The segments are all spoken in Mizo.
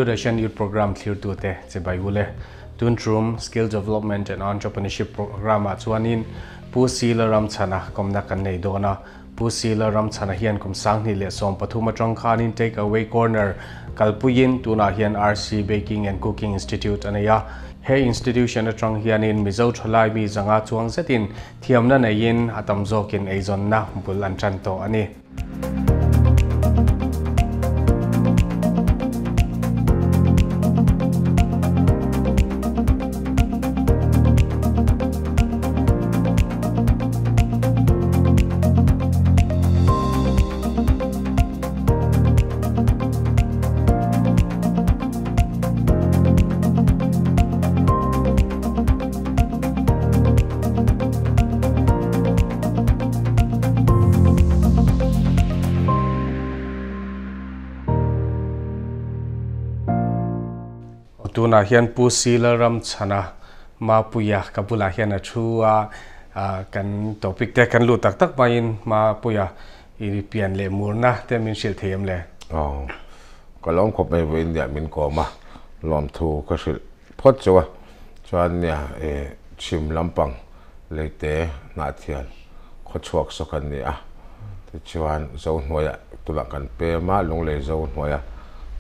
Doordarshan Youth Programme thlirtute chibai u le. Tun tum Skill Development and Entrepreneurship Programme ah chuanin Pu Sila Ramchhana kawmna kan nei dawn a. Pu Sila Ramchhana hian kum 2013 atang khanin Take Away Corner kalpuiin tunah hian RC Baking and Cooking Institute a nei a. He institution atang hianin Mizo thalai mi 500 chuang zetin thiamna neiin a tam zawkin eizawnna bul an tan tawh a ni. Tunah hian Pu Sila Ramchhana Mapuia ka bulah hian a thu a, kan topic te kan luh tak tak hmain Mapuia i pian leh murna te min hrilh thei em le? Aw, ka lawm khawp mai vawiin nia min kawm a, lawmthu ka hrilh phawt chauh a, chuan nia i chhim lampang leite hnahthial khawchhuak saw kan ni a, tichuan Zohnuaiah tunah kan pem a, Lunglei Zohnuaia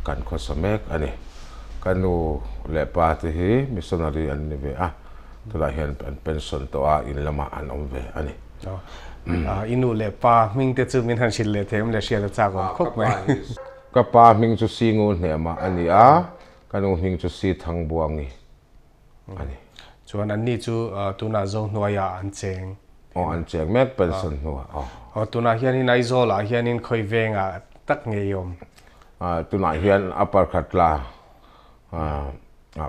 kan khawsa mek a ni. Ka nu leh pa te hi missionary an ni ve a, tunah hian an pension tawh a, in lamah an awm ve a ni. I nu leh pa hming te chu min han hrilh leh thei em le hriat a chak awm khawp mai. Ka pa hming chu Singu Hnema a ni a, ka nu hming chu Si Thangbuangi a ni. Chuan an ni chu tunah Zohnuaiah an cheng. Aw an cheng mek pension hnuah aw. Aw tunah hianin Aizawlah hianin khawi vengah tak nge i awm? Tunah hian Upper Khatla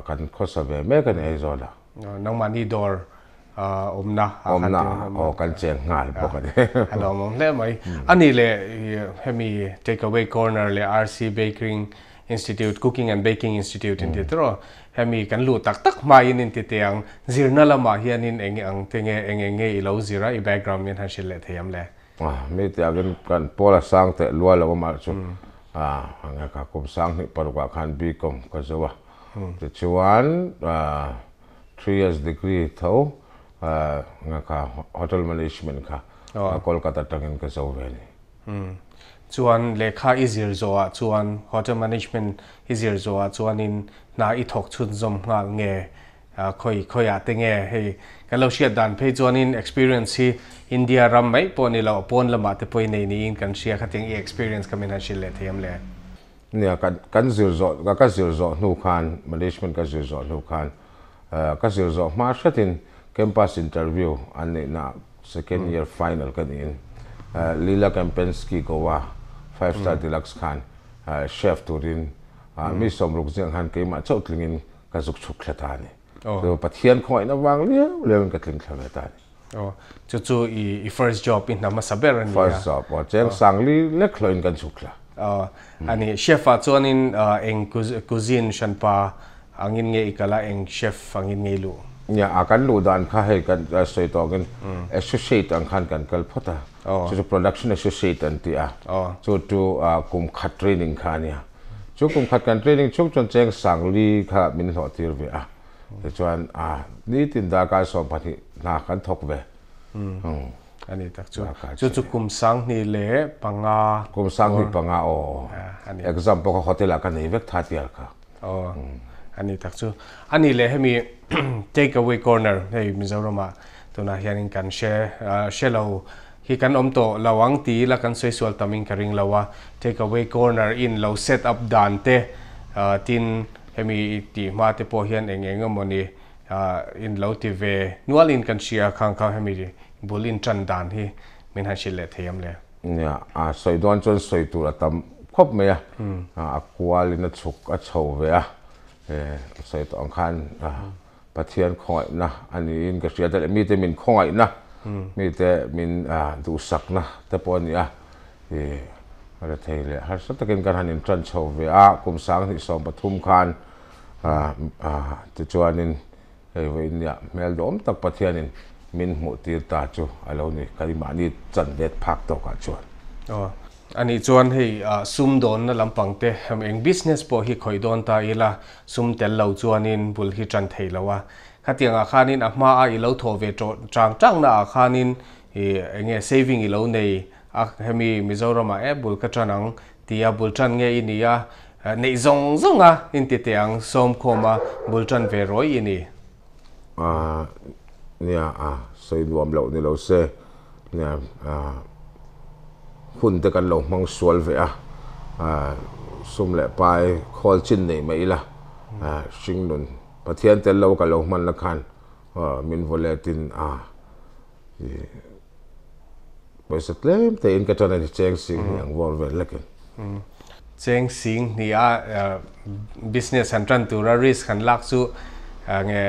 kan khawsa ve mek a ni Aizawlah. Nangmahni dawr awmna awmna aw kan cheng nghal bawk a ni. A lawmawm hle mai. A nih leh hemi Take Away Corner leh RC Baking Institute, Cooking and Baking Institute in ti tawh. Hemi kan luh tak tak hmain in ti teh ang. Zirna lamah hianin eng ang te nge eng eng nge i lo zir a, i background min han hrilh leh thei am le? Mi ti angin kan pawl a sang teh lua lo a mah chu enge kha kum 2006 ah khan BCom ka zo a. Tichuan 3 years degree tho enge kha hotel management kha Kolkata atangin ka zo ve ni. Chuan lehkha i zir zawhah chuan hotel management i zir zawhah chuanin hna i thawk chhunzawm nghal nge khawi khawiah te nge hei kan lo hriat dan phei chuanin experience hi India ram mai pawh ni lo pawn lamah te pawh i nei niin kan hria khatin i experience kha min han hrilh leh thei em le? Nia kan kan zir zawh ka zir zawh hnu khan management ka zir zawh hnu khan ka zir zawh hma hretin campus interview an neihna second year final ka niin Leela Kempinski Goa five star deluxe khan chef turin mi 60 ziang khan keimah chauh tlingin ka zuk chhuk thla ta a ni. Chu Pathian khawngaihna vang liau liauin ka tling thla ve ta a ni. Aw, chu chu i first job i hna hmasa ber a ni a. First job, aw, cheng sangli lek hlawhin kan chhuk thla. Aw, a ni. Chef ah chuanin eng cuisine hranpa angin nge i kal a, eng chef angin nge i luh? Nia, a kan luh dan kha hei kan sawi tawkin associate ang khan kan kal phawt a. Chu chu production associate an ti a. Chu chu kum khat training kha a nia. Chu kum khat kan training chhung chuan cheng sangli kha min hlawh tir ve a. Tichuan nitin darkar 12 hna kan thawk ve. A ni tak chu. Chu chu kum 2005. Kum 2005 aw. Exam pawh kha hotel ah ka nei vek tha tial kha. Aw. A ni tak chu. A ni leh hemi take away corner hei Mizoram ah tunah hianin kan hre hre lo hi kan awm tawh lo ang ti ila kan sawi sual tamin ka ring lo a. Take away corner in lo set up dan te tin hemi tih hma te pawh hian eng eng emawni in lo ti ve nualin kan hria khang kha hemi bul in tan dan hi min han hrilh leh thei am le? Nia, a sawi dawn chuan sawi tur a tam khawp mai a, a kualin a chhuk a chho ve a, sawi tawh ang khan Pathian khawngaihna a niin ka hria te leh mite min khawngaihna, mite min duhsakna te pawh a ni a, rethei leh harsa takin kan han intan chho ve a, kum 2013 khan tichuanin hei vawiin nia hmel dawm tak Pathianin min hmuh tir ta chu a lo ni, keimahni chan let phak tawkah chuan. Aw. Ani chuan hei sum dawnna lampang te eng business pawh hi khawih dawn ta ila sum tel lo chuanin bul hi tan thei lo a. Khatiangah khanin a hma a i lo thawh ve tang tang na ah khanin enge saving i lo nei a hemi Mizoramah e bul ka tan ang tia bul tan nge i ni a nei zawng zawng a in ti teh ang sawm khawm a bul tan ve rawi i ni. A nia a sawi nuam loh ni lo se nia a hun te kan lo hmang sual ve a sum leh pai khawl chin nei mai ila hring nun Pathian tel lo ka lo hman la khan min vaw letin a pawisa tlem te in ka tan a ni cheng sing hi ang vawr vel lekin. Cheng sing hnih a business han tan tura risk han lak chu nge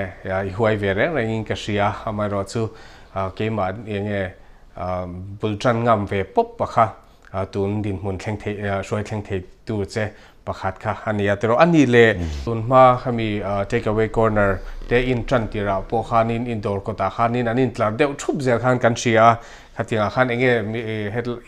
i huai ve reng reng in ka hria amaherawh chu keimah enge bul tan ngam ve pawp pakha tun dinhmun thleng thei hruai thleng thei tu che pakhat kha a ni a tiraw a ni le tun hma khami take away corner te in tan tirah pawh khanin in dawr kawtah khanin an intlar deuh thup zel khan kan hria a khatiangah khan enge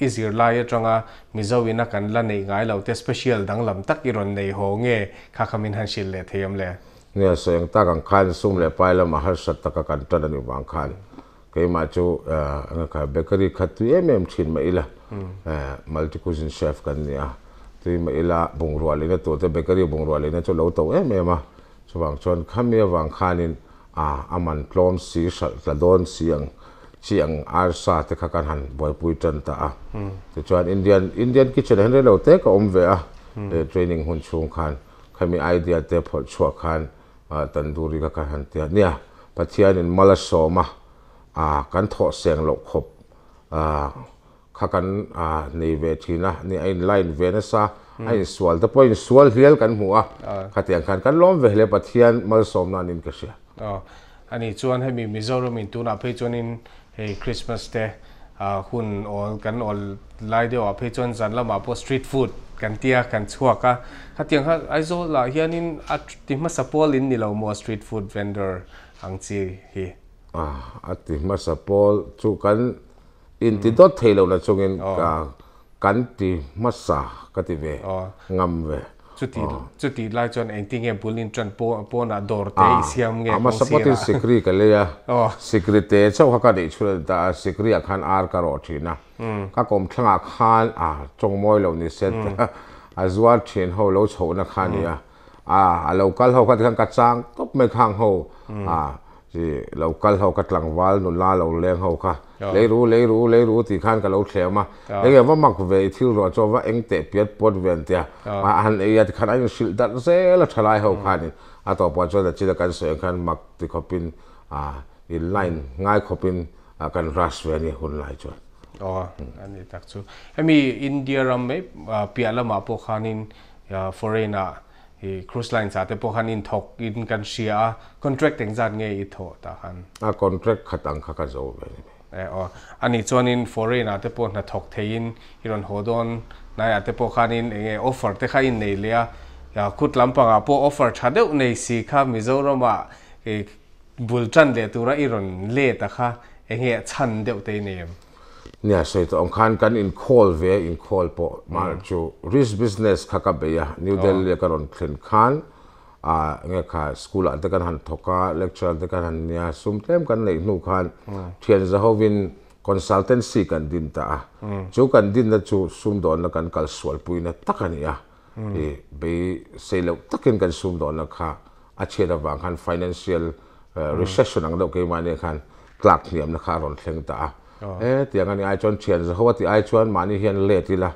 i zir lai atanga Mizo ina kan la neih ngai lo te special danglam tak i rawn nei haw nge kha kha min han hrilh leh thei awm le. Nia sawi ang tak ang khan sum leh pai lama harsat taka kan tan a nih vang khan keimah chu enge kha bakery kha tui em em thin mah ila multi cuisine chef kan ni a tui mah ila bungrua leina tur te bakery bungrua leina chu lo to em em a chuvang chuan khami avang khanin A, a man tlawm si, hralh tla dawn si ang chi ang arsa te kha kan han buaipui tan ta a. Tichuan Indian, Indian kitchen ah hian reilo te ka awm ve a, he training hun chhung khan khami idea te phawrh chhuah khan tandoori kha kan han ti a. Nia, Pathianin mal a sawm a, a kan thawh seng loh khawp kha kan nei ve thin a, ni a in line ve nasa, a insual te pawh insual hlial kan hmu a, khatiang khan kan lawm ve hle Pathian malsawmna anin ka hria. Aw, ani chuan hemi Mizoram in tunah phei chuanin hei Christmas te hun awl kan awl lai deuh ah phei chuan zan lamah pawh street food kan tia kan chhuak a, khatiang kha Aizawl ah hianin a ti hmasa pawl in ni lo maw street food vendor ang chi hi? A ti hmasa pawl chu kan Inti dawt thei lo na chungin kan ti hmasa ka ti ve ngam ve. Chuti chuti lai chuan engtinge bul in tan pawnah dawr te i siam nge kawng sirah. Hmasa pawtin sikri ka lei a, sikri te chauh kha ka neih chhun a ni ta a, sikri ah khan ar ka rawh thin a, ka kawmthlangah khan a chawngmawi lo ni se a zuar thin ho lo chhohna kha a ni a, a lo kal ho kha tikhan ka chang tawp mai khang ho a Chi lo kal ho ka tlangval nula lo leng ho kha lei ru lei ru lei ru tih khan ka lo thlem a, enge va mak ve i thil ruah chu va eng teh piat puat ve an tia, a han ei a tikhan a inhrilh darh zel a thalai ho khanin a tawpah chuan a china kan sawi ang khan mak ti khawpin in line ngai khawpin kan rush ve a ni hun lai chuan. Aw a ni tak chu. Hemi India ram mai piah lamah pawh khanin foreign ah I cruise lines ah te pawh khan in thawk in kan hria a, contract engzat nge i thawh tah khan? A contract khat ang kha ka zo ve ni mai. E aw, ani chuanin foreign ah te pawh hna thawk theiin i rawn haw dawn hnaiah te pawh khanin eng nge offer te kha in nei leh a, khut lampangah pawh offer tha deuh nei si kha Mizoramah i bul tan leh tura i rawn let a kha eng nge chhan deuh te i nei em? Nia sawi tawh ang khan kan inkhawl ve a, inkhawl pawh mahni chu risk business kha ka bei a, New Delhi a ka rawn thlen khan ah enge kha school ah te kan han thawk a, lecturer te kan han nia, sum tlem kan neih hnu khan thian zahovin consultancy kan din ta a, chu kan dinna chu sumdawnna kan kal sualpuina tak a ni a, i bei sei loh takin kan sumdawnna kha a chhiat avang khan financial recession ang deuh keimahni khan tlak hniamna kha a rawn thleng ta a. He tiang a ni ai chuan thian zaho a tih ai chuan mahni hian let ila,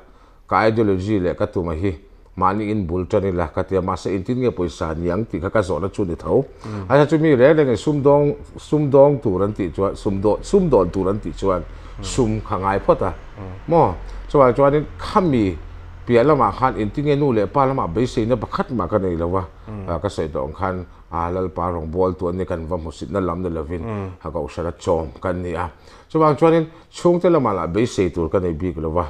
ka ideology leh ka tuma hi mahni in bul tan ila ka ti a, mahse engtin nge pawisa niang tih kha ka zawhna chu ni tho. A chu mi reng rengin sumdawng sumdawng tur an tih chuan sumdawn sumdawn tur an tih chuan sum kha ngai phawt a maw? Chuvang chuanin khami piah lamah khan engtin nge nu leh pa lamah beiseina pakhat mah ka nei lo va, ka sawi tawh ang khan A Lalpa rawngbâwl tu an ni kan va hmusitna lam ni lovin a kohhrana chawm kan ni a. Chuvang chuanin chhungte lamah lah beisei tur ka nei bik lo va,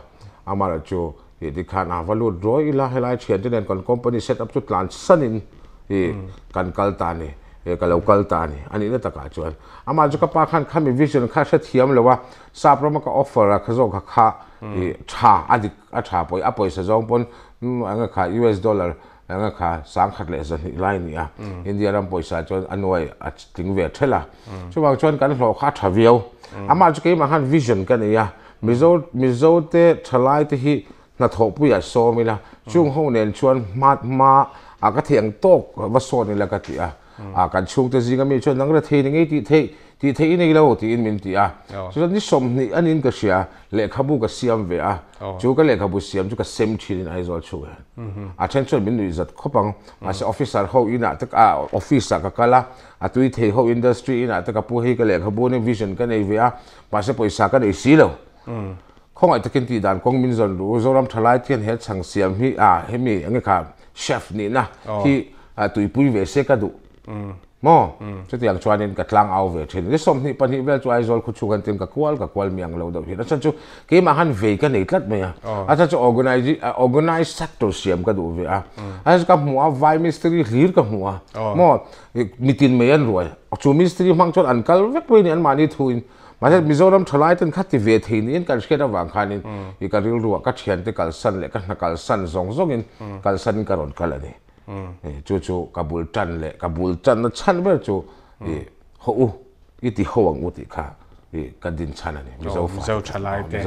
amaherawh chu ih tikhan a va lut rawi ila helai thiante nen kan company set up chu tlan sanin ih kan kal ta a ni. Ka lo kal ta a ni. A nihna takah chuan amah chu ka pa khan khami vision kha hre thiam lo a, sap rama ka offer a kha zawk kha kha i tha a dik a tha pawh a pawisa zawng pawn eng nge kha US dollar eng nge kha 1200 lai a ni a, India ram pawisa chuan a nuai a tling ve thelh a. Chuvang chuan kan hlawh kha a tha viau. Amah chu keimah khan vision ka nei a, Mizo Mizote thalaite hi hnathawhpuiah sawm ila, chung ho nen chuan hma hma ah ka theih ang tawk va sawn ila ka ti a. Ah kan chhungte zinga mi chuan nang rethei ni ngei tih theih tih theih i nei lo tiin min ti a. Chuan ni 20 a niin ka hria, lehkhabu ka siam ve a, chu ka lehkhabu siam chu ka sem thin in Aizawl chhung hian. A then chuan min nuih zat khawp ang, mahse officer ho inah te ah office ah ka kal a, a tui thei ho industry inah te ka pu hei ka lehkhabu nen vision ka nei ve a, mahse pawisa ka nei si lo. Khawngaih takin tih dan kawng min zawn ru, Zoram thalai te hian he chhang siam hi ah hemi enge kha chef nihna hi tuipui ve se ka duh maw? Chutiang chuanin ka tlang au ve thin. Ni 22 vel chu Aizawl khaw chhung hian tin ka kual ka kual miang lo deuh hian a chhan chu keimah khan vei ka nei tlat mai a, a chhan chu organize sector siam ka duh ve a, a chhan chu ka hmuh a vai mistiri hlir ka hmuh a maw mitin mai an ruai chu mistiri hmang chuan an kal vek mai a ni anmahni thuin. Mahse Mizoram thalai ten kha ti ve thei niin kan hriat avang khanin i ka rilruah ka thiante kalsan leh ka hna kalsan zawng zawngin kalsanin ka rawn kal a ni. Chu chu ka bul tan leh ka bul tanna chhan ber chu i haw u i ti ho ang u tih kha i ka din chhan a ni. Mizo fa Mizo thalai te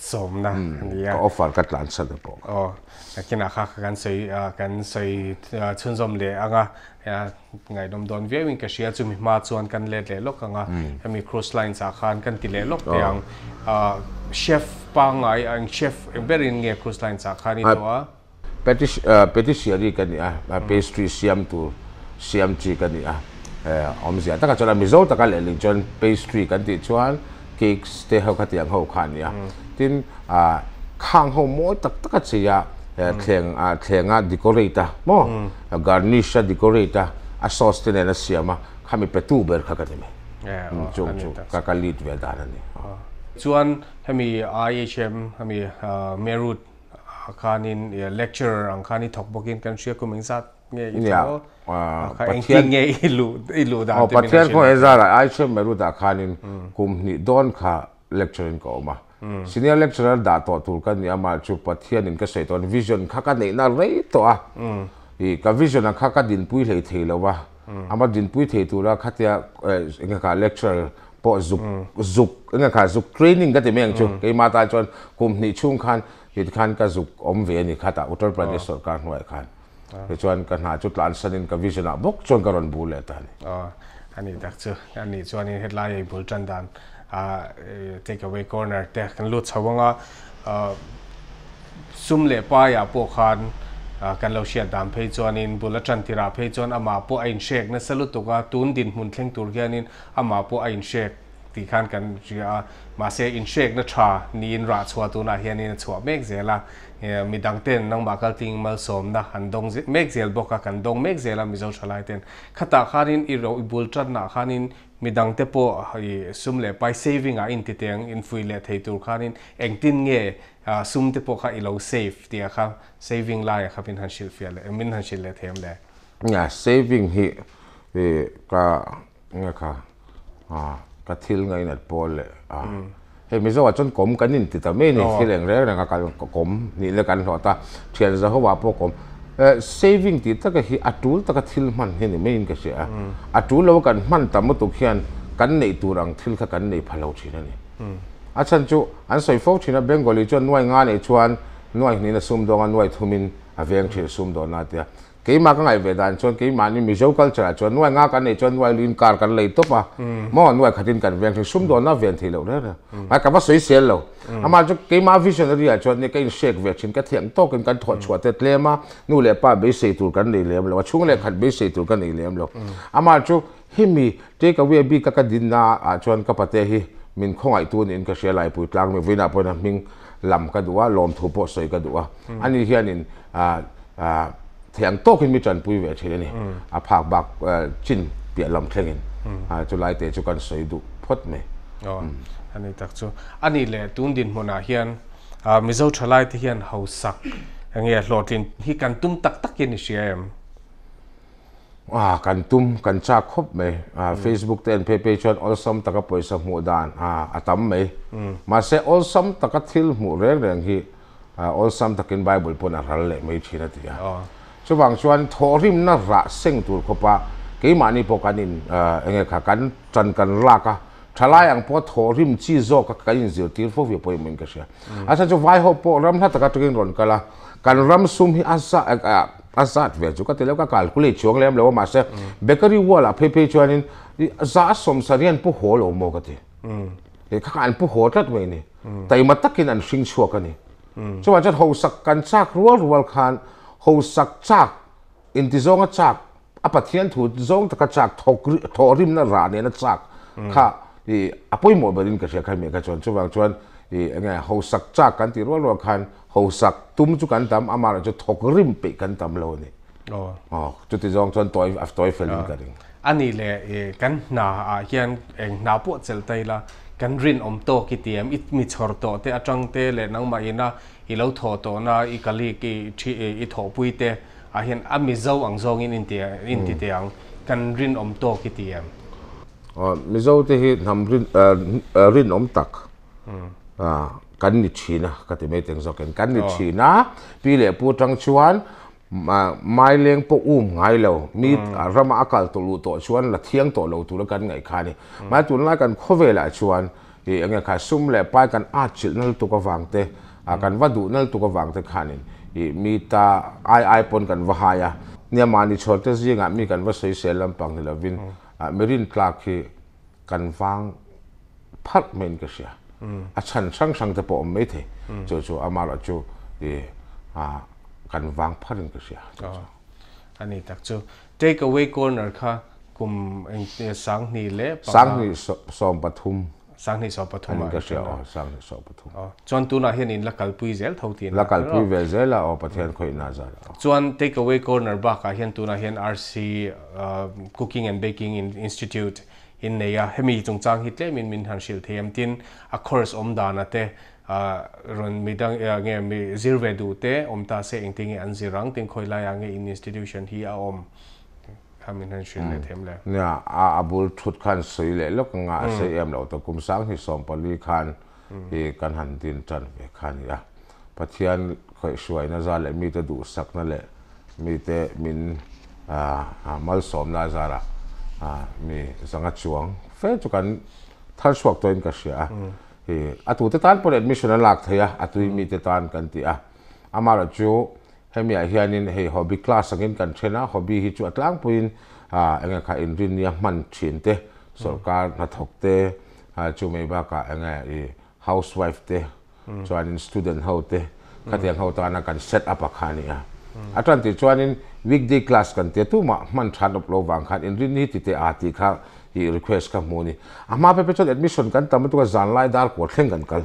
sawmna a ni a. Ka offer ka tlan chhan a pawh. Aw nakinah kha kan sawi kan sawi chhunzawm leh ang a. Ngaihdawm dawn viauin ka hria, chumi hma chuan kan let leh lawk ang a, hemi cruise lines ah khan kan ti leh lawk teh ang. Chef pangngai ang chef eng berin nge cruise lines ah khan i tawh a? Patisserie ka ni a, pastry siam tur siam chi ka ni a, awmzia takah chuan a Mizo taka lehling chuan pastry kan tih chuan cakes te ho kha tiang ho kha a ni a. Tin, khang ho mawi tak tak a chei a, thleng thlenga decorate a maw, garnish a decorate a, a sauce te nen a siam a, khami petu ber kha ka ni mai. Chung chu ka ka lead ve dan a ni. Chuan hemi IHM hemi Meerut khanin lecturer ang khan i thawk bawkin kan hria kum engzat nge i thawk a? Kha engtin nge i luh i luh dan te min han hrilh. Pathian khaw he zarah IHM Meerut ah khanin kum hnih dawn kha lecture in ka awm a. Senior lecturer dah tawh tur ka ni a, mah chu Pathianin ka sawi tawh a, vision kha ka neihna rei tawh a, ih ka vision ang kha ka dinpui hlei thei lo a, ama dinpui thei tura khatia eng kha lecturer pawh zuk zuk eng kha zuk training ka ti mai ang chu, keimah tan chuan kum hnih chhung khan ti khan ka zuk awm ve a ni khatah Uttar Pradesh sorkar hnuaiah khan. Tichuan ka hna chu tlansanin ka vision ah bawk chuan ka rawn bur leh ta a ni. Aw, a nih tak chu. A nih chuanin hetlai ei bul tan dan take away corner te kan lut chho ang a, sum leh paiah pawh khan kan lo hriat dan phei chuanin bul a tan tirah phei chuan amah pawh a inhrek nasa lutuk a, tun dinhmun thleng tur hianin amah pawh a inhrek tih khan kan hria a, mahse inhrekna tha niin rah chhuah tunah hianin a chhuah mek zel a. Midang ten nangmah kaltling malsawmna an dawng mek zel bawk a, kan dawng mek zel a Mizo thalai ten. Khatah khanin i ro i bul tanah khanin midang te pawh i sum leh pai saving ah inti teng infui leh thei tur khanin engtin nge sum te pawh kha i lo save tih ah kha saving lai ah kha min han hrilh fiah leh min han hrilh leh thei em le? Nia saving hi ka Nge kha ka thil ngainat pawl leh a hei Mizo ah chuan kawm kan inti ta mai a ni thil eng reng reng a kal kawm nih na kan hlawh ta thian za ho ah pawh kawm saving tih taka hi a tul taka thil hman hi ni maiin ka hria a a tul lo kan hman tam lutuk hian kan neih tur ang thil kha kan nei pha lo thin a ni a chhan chu an sawi fo thin a Bengali chuan nuai nga nei chuan nuai hnihin a sumdawng a nuai thumin a veng thin sumdawn a tia Keimah ka ngaih ve dan chuan keimahni Mizo culture ah chuan nuai nga kan neih chuan nuai luin kar kan lei tawp a, maw nuai khatin kan veng thin, sumdawnna ven thei loh reng reng. Mai ka va sawi sel lo. Amah chu keimah visionary ah chuan ka inhrek ve thin, ka thiam tawkin kan thawh chhuah te tlem a, nu leh pa beisei tur kan nei lem lo, a chhung leh khat beisei tur ka nei lem lo. Amah chu hemi take away bik a ka dinna ah chuan ka pate hi min khawngaihtu niin ka hria Laipui tlang mi vawiinah pawhin a hming lam ka duh a, lawmthu pawh sawi ka duh a. Ani hianin Thiang tawkin mi tanpui ve thin a ni. A phak bak chin piah lam thlengin chu lai te chu kan sawi duh phawt mai. Aw, a ni tak chu. A nih leh tun dinhmunah hian Mizo thalai te hian hausak enge hlawhtlin hi kan tum tak takin i hria em? A kan tum kan chak khawp mai. Facebook te en phei phei chuan awlsam taka pawisa hmuh dan a tam mai. Mahse awlsam taka thil hmuh reng reng hi awlsam takin Bible pawn a ral leh mai thin a ti a. Chuvang chuan thawhrimna rah seng tur khawpa keimahni pawh kan in enge kha kan tan kan lak a, thalai ang pawh thawhrim chi zawk a kan inzirtir fo hi a pawimawh in ka hria. A chhan chu vai ho pawh ram hla taka tangin rawn kal a, kan ram sum hi a za a zat ve chu ka ti lo, ka calculate chuang lem lo a, mahse bakery wall ah phei phei chuanin za 70 an pu haw lo maw ka ti. Kha kha an pu haw tlat mai ni. Taima takin an hring chhuak a ni. Chuvang chuan hosak kan chak rual rual khan hosak chak intizawnga chak a Pathian thu zawng taka chak thawhrimna rah nena chak kha a pawimawh berin ka hria kha mi kha chuan chuvang chuan enge hosak chak kan tih rual rual khan hosak tum chu kan tam amaherawh chu thawkrim peih kan tam lo a ni. Chuti zawng chuan tawi a tawi felin ka ring. Ani leh kan hna ah hian eng hna pawh chelh ta ila kan rinawm tawk i ti em? I mi chhawr tawh te atang te leh nangmah ina i lo thawh tawhna i colleague i thi i thawhpui te ah hian a Mizo ang zawngin in ti in ti teh ang kan rinawm tawk i ti em? Mizo te hi hnam rin rinawm tak kan ni thin a ka ti mai teng zawkin kan ni thin a pi leh pu atang chuan Mai leng pawh um ngai lo, mi rama a kal tawh luh tawh chuan la thiang tawh lo tura kan ngaih kha a ni. Mahse tunlai kan khawvelah chuan ih enge kha sum leh pai kan at chilh nal tuk avang te, kan va duh nal tuk avang te khanin ih mi ta ai ai pawn kan va hai a. Nia mahni chhawr te zingah mi kan va sawisel lampang ni lovin mi rintlak hi kan vang pharh maiin ka hria. A chhan hrang hrang te pawh awm maithei. Chu chu amaherawh chu ih kan vang pharin ka hria. A ni tak chu. Take away corner kha kum eng 2015. 2013. 2013 ah ka hria aw, 2013. Chuan tunah hian in la kalpui zel tho tih La kalpui ve zel a aw, Pathian khawihna zar a. Chuan take away corner bakah hian tunah hian RC Cooking and Baking Institute in nei a, hemi chungchang hi tlemin min han hrilh thei em tin a course awm dana te rawn midang nge mi zir ve duh te awm ta se engtin nge an zir ang tin khawi laiah nge in institution hi a awm kha min han hrilh leh them le. Nia, a bul thut khan sawi leh lawk anga a sawi em loh ta kum 2014 khan hi kan han din tan ve kha a ni a. Pathian khawihhruaina zar leh mite duhsakna leh mite min malsawmna zarah mi zanga chuang fe chu kan thar chhuak tawhin ka hria a. A tute tan pawh admission a lak theih a, a tui mite tan kan ti a. Amaherawh chu hemiah hianin hei hobby class angin kan then a, hobby hi chu a tlangpuiin enge kha inrinnia hman thin te, sawrkar hnathawk te, chu mai bakah enge i housewife te, chuanin student ho te khatiang ho tana kan set up a kha a ni a. A tan tih chuanin weekday class kan tia tumah hman that awp lo vang khan inrin hi tite a tih kha i request kha hmu a ni. A hma pep chuan admission kan tam lutuk a zan lai dar kuah thleng kan kal.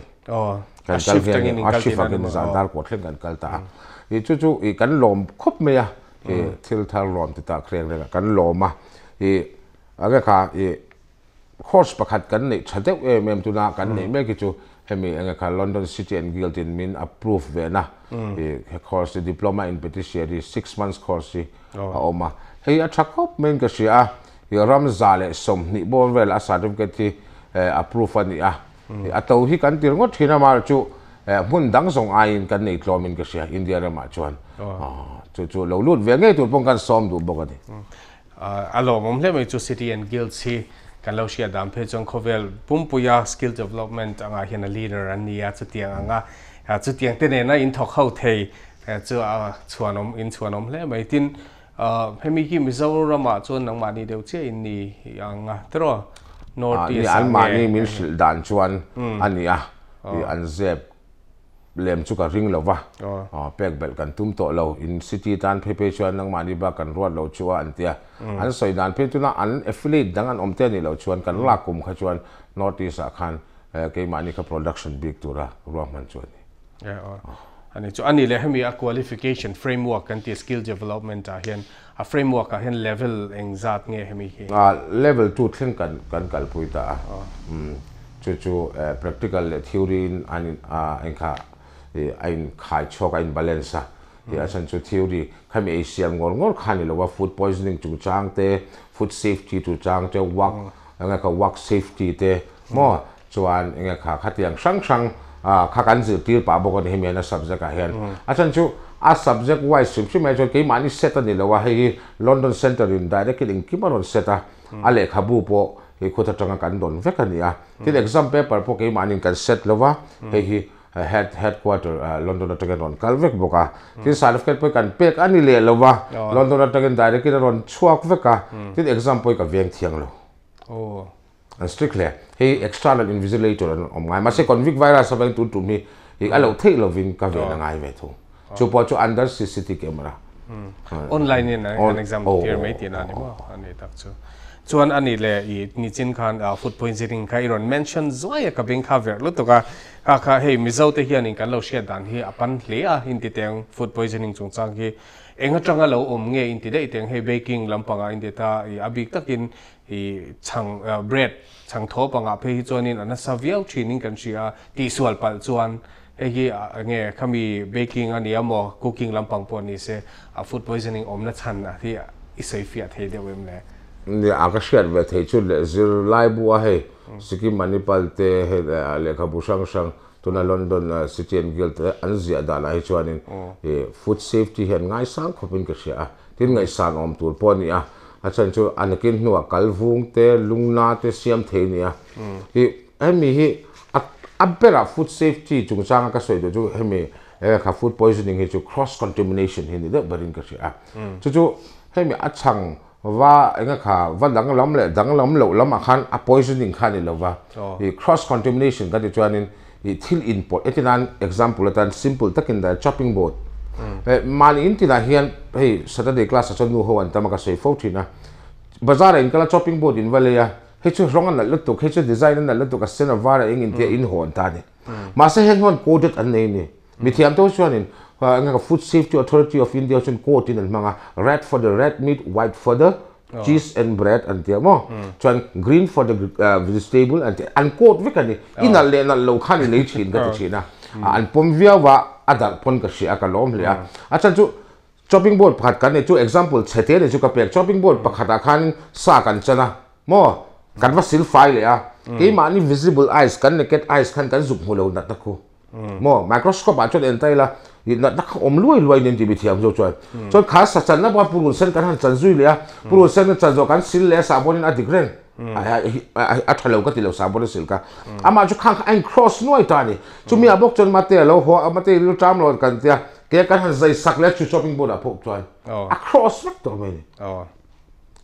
Kan kal hian a shift angin zan dar kuah thleng kan kal ta a. I chu chu i kan lawm khawp mai a i thil thar lawm ti tak reng reng a kan lawm a. I a kha i Course pakhat kan neih tha deuh em em tuna kan neih mek hi chu hemi enge kha London City and Guild in min approve ve na i he course hi Diploma in Patisserie 6 months course hi a awm a. Hei a tha khawp maiin ka hria a, i ram 120 bawm vel a certificate hi approve a ni a. A to hi kan ti ringawt thin a, amaherawh chu hmun dang zawng aiin kan nei tlawmin ka hria India ramah chuan. Chu chu lo lut ve ngei tur pawh kan sawm duh bawk a ni. A lawmawm hle mai chu City and Guilds hi kan lo hriat dan phei chuan khawvel pumpuia skill development angah hian a leader an ni a, chutiang anga chutiang te nena in thawk ho thei chu a chhuanawm in chhuanawm hle mai. Tin, hemi hi Mizoramah chuan nangmahni deuh chiah in ni ang a tiraw? North East ah nge? Anmahni min hrilh dan chuan a ni a, an zep lem chu ka ring lo va, pek belh kan tum tawh lo, in city tan phei phei chuan nangmahni bak kan ruat lo chu a an ti a, an sawi dan phei tuna an affiliate dang an awm te anih loh chuan kan lak kum kha chuan North East ah khan keimahni kha production bik tura ruahman chu a ni. A ni chu a ni leh hemi a qualification framework kan tih skill development ah hian a framework ah hian level eng zat nge hemi hi? Level 2 thleng kan kan kalpui ta a. Chu chu practical leh theory in an in engkha a in khai chhuak a in balance a. A chan chu theory khami ei siam ngor ngor khani lowa food poisoning chung chang te, food safety chu chang te, work anga ka work safety te mo chuan enga kha khatiang sang sang kha kan zir tir pa bawk ani hemi na subject ah hian. A chan chu a subject wise sim sim mai chuan keimahni set ani lo a, hei London Center in direct in engkim a rawn set a, a lehkhabu pawh hei khawt atanga kan dawn vek ani a. Tin exam paper pawh keimahni kan set lova, hei hi headquarter London atangin rawn kal vek bawk a. Tin certificate pawh kan pek ani leh lova, London atangin direct in a rawn chhuak vek a. Tin exam pawh ka veng thiang lo. An strict hle. Hei external invigilator an awm ngai. Mahse convict virus avangin tun tum hi a lo theih lovin ka ven a ngai ve thung. Chu pawh chu under CCTV camera. Online in an exam tir mai tih na ni maw? Ani tak chu. Chuan ani le i nichin khan food poisoning kha i rawn mention zuai a ka beng kha verh lutuk a. Kha kha hei Mizo te hianin kan lo hriat dan hi a pan hle a intiteng food poisoning chungchang hi eng atanga lo awm nge inti daih teng hei baking lampangah inti ta i a bik takin i chhang bread chhang tho pangah phei hi chuanin a nasa viau thinin kan hria a, tihsual palh chuan hei hi nge khami baking a nia maw cooking lampang pawh ni se a food poisoning awmna chhan a hi i sawi fiah thei deuh em le? Nia a ka hriat ve thei chu leh zirlai bu a hei Sikkim Manipal te hei lehkhabu hrang hrang tuna London City and Guild te an ziah danah hi chuanin food safety hi an ngaisang khawpin ka hria a, tin ngaihsan awm tur pawh a ni a, a chhan chu a nakin hnuah kal vung te lungna te siam thei a ni a. I hemi hi a berah food safety chungchanga ka sawi duh chu hemi kha food poisoning hi chu cross contamination hi ni deuh berin ka hria a, chu chu hemi a chhang va enga kha va danglam leh danglam loh lamah khan a poisoning kha a ni lova, i cross contamination ka ti chuanin i thil inpawlh eti nan example atan simple takin dah chopping board mahni in tinah hian hei Saturday class ah chuan nu ho an tam a ka sawi fo thin a, bazar ah in kal a chopping board in va lei a, hei chu rawng a nalh lutuk, hei chu design a nalh lutuk, a sen a var a eng in tia in hawn ta a ni. Mahse heng hian coded an nei a ni. Mi thiam te chuanin eng eng Food Safety Authority of India chuan code in an hmang a, red for the red meat, white for the cheese and bread an tia maw? Chuan green for the vegetable an tia, an code vek a ni. I nalh leh nalh lo khan i lei thin ka ti thin a, an pawm viau a, a darh pawn ka hria a, ka lawm hle a. A chhan chu chopping board pakhat kan nei chu example chhe te nei chu ka pek, chopping board pakhatah khanin sa kan chan a maw? Kan va sil fai leh a, keimahni visible eyes kan naked eyes khan kan zuk hmu lo natna khu. Maw microscope ah chuan en ta ila i natna kha awm luai luai nen tih mi thiam zawk chuan chuan kha sa channa bawk a purun sen kan han chan zui leh a purun sen kan chan zawh kan sil leh a sahbawn in a dik reng a tha lo ka ti lo sahbawn a sil kha amah chu khang kha a in cross nuai ta a ni chumi ah bawk chuan mate a lo haw a mate rilru ṭam lo kan tia ke kan han zai sak leh a chu chopping board ah pawh chuan a cross vek tawh mai a ni.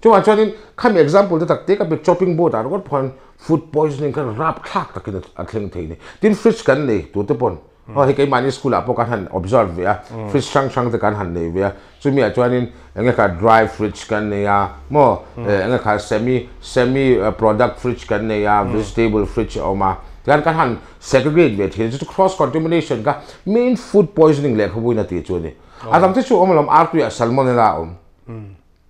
Chuvang chuanin khami example te tak te ka pe chopping board ah ringawt pawh food poisoning khan rapthlak takin a thleng thei ni. Tin fridge kan nei tur te pawn hei keimahni school ah pawh kan han observe ve a, fridge hrang hrang te kan han nei ve a, chumi ah chuanin enge kha dry fridge kan nei a maw enge kha semi semi product fridge kan nei a, vegetable fridge a awm a, tihian kan han segregate ve thin a, chu chu cross contamination kha main food poisoning lehkhabuin a tih chu a ni. A dang te chu awm alawm artuiah salmonella a awm.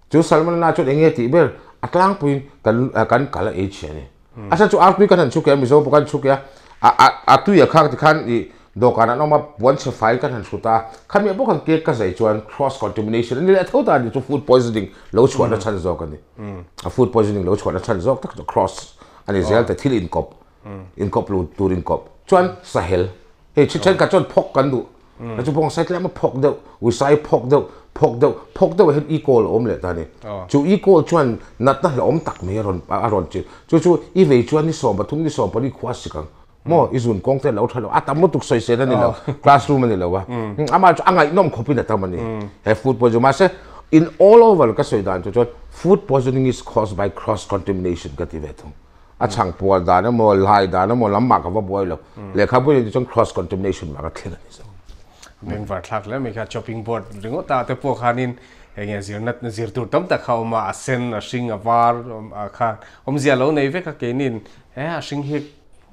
Chu salmonella chuan eng nge tih ber a tlangpuiin kan kan kal a ei chhe a ni. A chhan chu artui kan han chhuk a, Mizo pawh kan chhuk a, a a tui a khak tikhan ih dawhkan an awm a, puan chhe fai kan han hrut a, khami ah pawh khan cake ka zai chuan cross contamination a ni leh tho ta a ni chu food poisoning lo chhuahna chhan zawk a ni. A food poisoning lo chhuahna chhan zawk tak chu cross a ni zel ta thil inkawp inkawp lo tur inkawp chuan sahel hei thi thenkhat chuan phawk kan duh a chu bawng sai tlem a phawk deuh uisai phawk deuh phawk deuh phawk deuh hian e call a awm leh ta ni chu e call chuan natna hlauhawm tak mai a rawn a rawn chin chu chu i vei chuan ni 13 ni 14 khua sik ang maw i zun kawng te lo tha lo a tam lutuk sawi sen a ni lo classroom a ni lo a amah chu a ngaihnawm khawpin a tam a ni he food poison mahse in all over ka sawi dan chu chuan food poisoning is caused by cross contamination ka ti ve thung. A chhang pual dan emaw, lai dan emaw lam mah ka va buai lo. Lehkhabu in chuan cross contamination mah ka thlen a ni zawk. Bengvar thlak hle mai kha chopping board ringawt a te pawh khanin enge zirna zir tur tam tak kha a awm a, a sen, a hring, a var a kha awmzia lo nei vek a keinin he a hring hi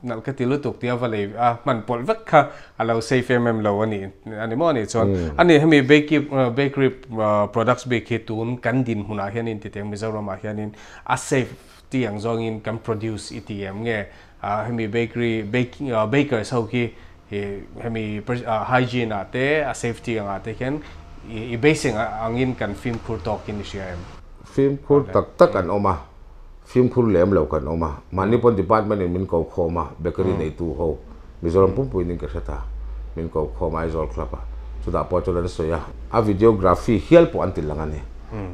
nalh ka ti lutuk tia va lei a hman pawlh vek kha a lo safe em em lo a ni a ni maw a nih chuan a ni hemi bakery products bik hi tun kan dinhmunah hianin titeng Mizoramah hianin a safe Ti ang zawngin kan produce i ti em nge hemi bakery baking bakers ho khi hemi hygiene ah te a safety angah te khian I beisei angin kan fimkhur tawkin i hria em? Fimkhur tak tak an awm a, fimkhur lem lo kan awm a. Mahni pawn department in min ko khawm a, bakery neitu ho Mizoram pumpuiin in ka hre ta, min ko khawm Aizawl Club ah. Chutah pawh chuan an sawi a, a videography hial pawh an ti lang a ni,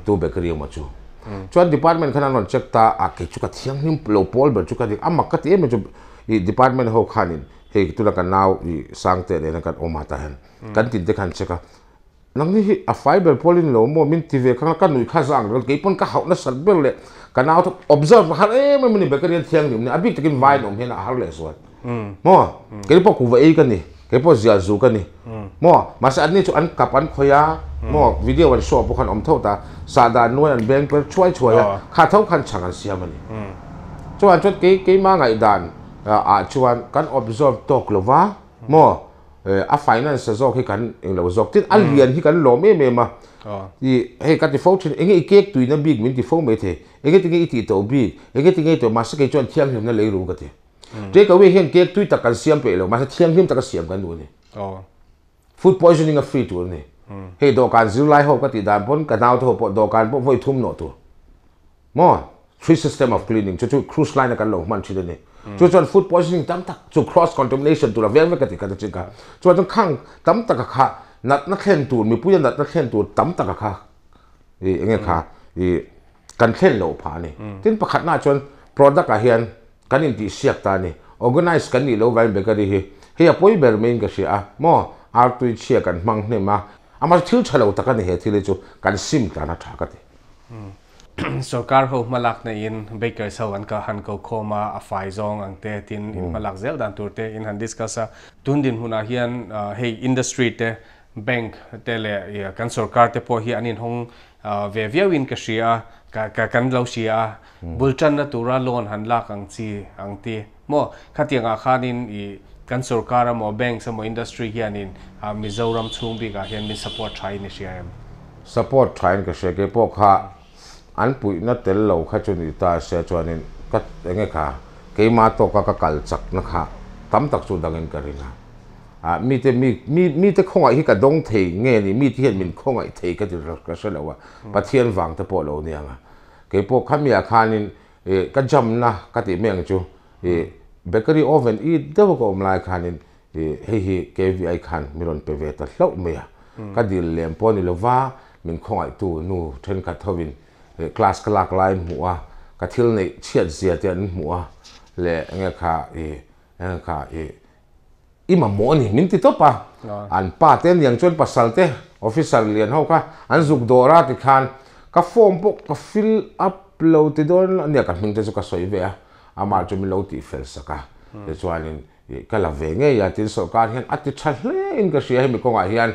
tu bakery emaw chu. Chuan department khan an rawn check ta a, kei chu ka thianghlim lo pawl ber chu ka ni, a mak ka ti em em chu i department ho khanin hei tuna ka nau i Sangte nena kan awm a tah hian kan tin te khan check a, Nangni hi a fai ber pawl in lo maw min ti ve khang a, ka nuih kha zang rel, kei pawn ka hauh nasat ber leh ka nau chu observe a har em em a ni bakery an thianghlim nia, a bik takin vai an awm hian a har leh zual maw, kei pawh kuhva ei ka ni, kei pawh zial zu ka ni maw, mahse anni chu an kap an khawih a maw, video an show pawh khan awm tho ta, sahdah nuai an beng per chhuai chhuai a, kha tho khan chhang an siam a ni. Chuan chuan kei keima ngaihdan ah chuan kan observe tawk lo va maw, a finance zawk hi kan englo zawk tin a lian hi kan lawm em em a i hei ka ti fo thin enge i cake tuina bik min ti fo mai thei enge tinge i tih tawh bik enge tinge i tawh mahse kei chuan thianghlimna lei ru ka ti take away hian cake tui tak kan siam peih lo mahse thianghlim taka siam kan duh a ni food poisoning a free tur a ni hei dawhkan zirlai ho ka tih dan pawn ka naute ho pawh dawhkan pawh vawi thum nawh tur Maw? Three system of cleaning chu chu cruise line a kan lo hman thin a ni. Chu chuan food poisoning tam tak chu cross contamination tur a veng vek a ti kha ta chin kha. Chuan chuan khang tam taka kha natna thlen tur mipui a natna thlen tur tam taka kha i enge kha i kan thlen loh phah a ni. Tin pakhatna ah chuan product ah hian kan intihsiak ta a ni. Organize kan nih loh vangin bakery hi hei a pawi ber maiin ka hria a. Maw? Artui chhia kan hmang hnem a. Amah thil tha lo tak a ni he thil hi chu kan sim tlan a tha ka ti. Sorkar ho hmalak neiin bakers ho an ka han ko khawm a, a fai zawng ang te tin in hmalak zel dan tur te in han discuss a. Tun dinhmunah hian hei industry te, bank te leh kan sorkar te pawh hi an inhawng ve viau in ka hria a, ka kan lo hria a. Bul tanna tura loan han lak ang chi ang ti maw? Khatiangah khanin i kan sorkar emaw banks emaw industry hianin Mizoram chhung bikah hian min support tha in i hria em? Support tha in ka hria kei pawh kha an puihna tel lo kha chu ni ta se chuanin ka enge kha keima tawka ka kal chakna kha tam tak chu dangin ka ring a. Ah mite mi mi mite khawngaih hi ka dawng thei nge ni mite hian min khawngaih thei ka ti ka hre lo a Pathian vang te pawh lo nia nga kei pawh khamiah khanin ih ka jamna ka tih mai ang chu ih bakery oven i deuh ka awm lai khanin ih hei hi KVI khan min rawn pe ve ta hlauh mai a ka dil lem pawh a ni lova min khawngaihtu nu thenkhat hovin ih class ka lak lai an hmuh a ka thil neih chhiat zia te an hmuh a leh enge kha ih enge kha ih i mamawh a ni min ti tawp a an pa te aniang chuan pasal te officer lian ho kha an zuk dawr a tikhan ka form pawh ka fill up lo ti dawn ania ka hming te chu ka sawi ve a amah chu min lo tih fel sak a tichuanin ih ka la ve ngei a tin sawrkar hian a ti tha hle in ka hria hemi kawngah hian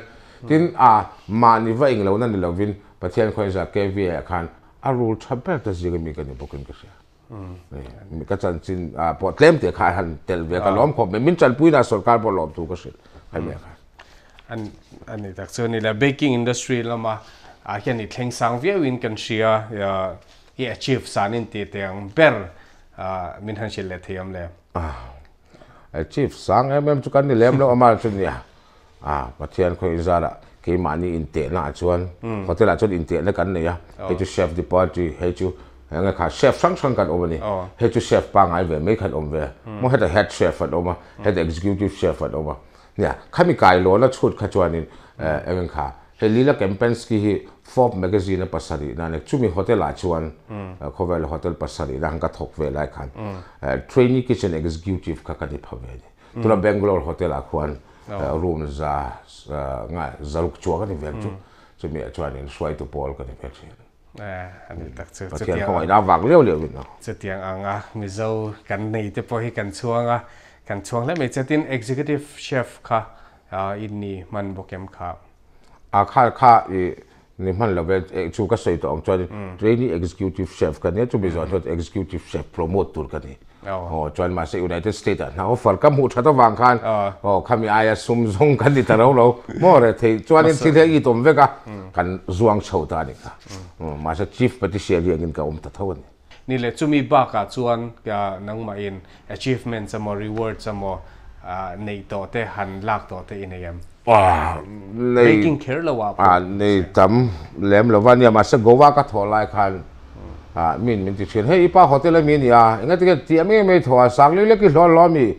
tin a mahni va englo na ni lovin Pathian khawiah KVA ah khan a rul tha ber te zing ami ka ni bawkin ka hria. Ka chanchin pawh tlem teh kha han tel ve ka lawm khawp mai. Min tanpuina sorkar pawh lawm thu ka hrilh kha nia kha. An ni tak chu ni le baking industry lama ah hian i thleng sang viau in kan hria i achieve san in tih teh ang ber min han hrilh leh thei awm le. Achieve sang em em chu kan ni lem lo amah chu nia. A Pathian khaw inzarah keimahni intehna ah chuan hotel ah chuan intehna kan nei a, hei chu chef departee, hei chu eng nge kha chef hrang hrang kan awm a ni, hei chu chef pangngai ve mai khan awm ve, maw hetah head chef an awm a, hetah executive chef an awm a, nia khami kailawn a chhut kha chuanin eng nge kha hei Lila Kempinski hi Forbes magazine a pasarih na a ni, chumi hotel ah chuan khawvel hotel pasarih na khan ka thawk ve lai khan trainee kitchen executive kha ka ni pha ve a ni. Tuna Bangalore hotel ah khuan room za nga zaruk chuak a ni vel chu chumi ah chuanin hruaitu pawl ka ni vel thin. Ani tak chu Pathian khawngaihna avang liau liau in. Chutiang anga Mizo kan nei te pawh hi kan chhuang a, kan chhuang hle mai che. Tin executive chef kha in ni hman bawk em kha? A kha kha i ni hman lo ve chu ka sawi tawh ang chuan trainee executive chef ka nia chumi zawh chuan executive chef promote tur ka ni aw chuan mahse United States ah hna offer ka hmuh that avang khan aw khami aia sum zawng kan ni ta ro lo maw re thei chuanin thil hi a it awm vek a kan zuang chho ta a ni kha mahse chief patisserie angin ka awm ta tho a ni. Ni leh chumi bakah chuan nangmahin achievements emaw rewards emaw neih tawh te han lak tawh te i nei em? Nei Baking kher lo ah pawh. Nei tam lem lo va nia, mahse Goa ka thawh lai khan min min ti thin, hei i pa hotel ami ania, engati nge tih ami mai thawh a, sang lek lek i hlawh hlawh ami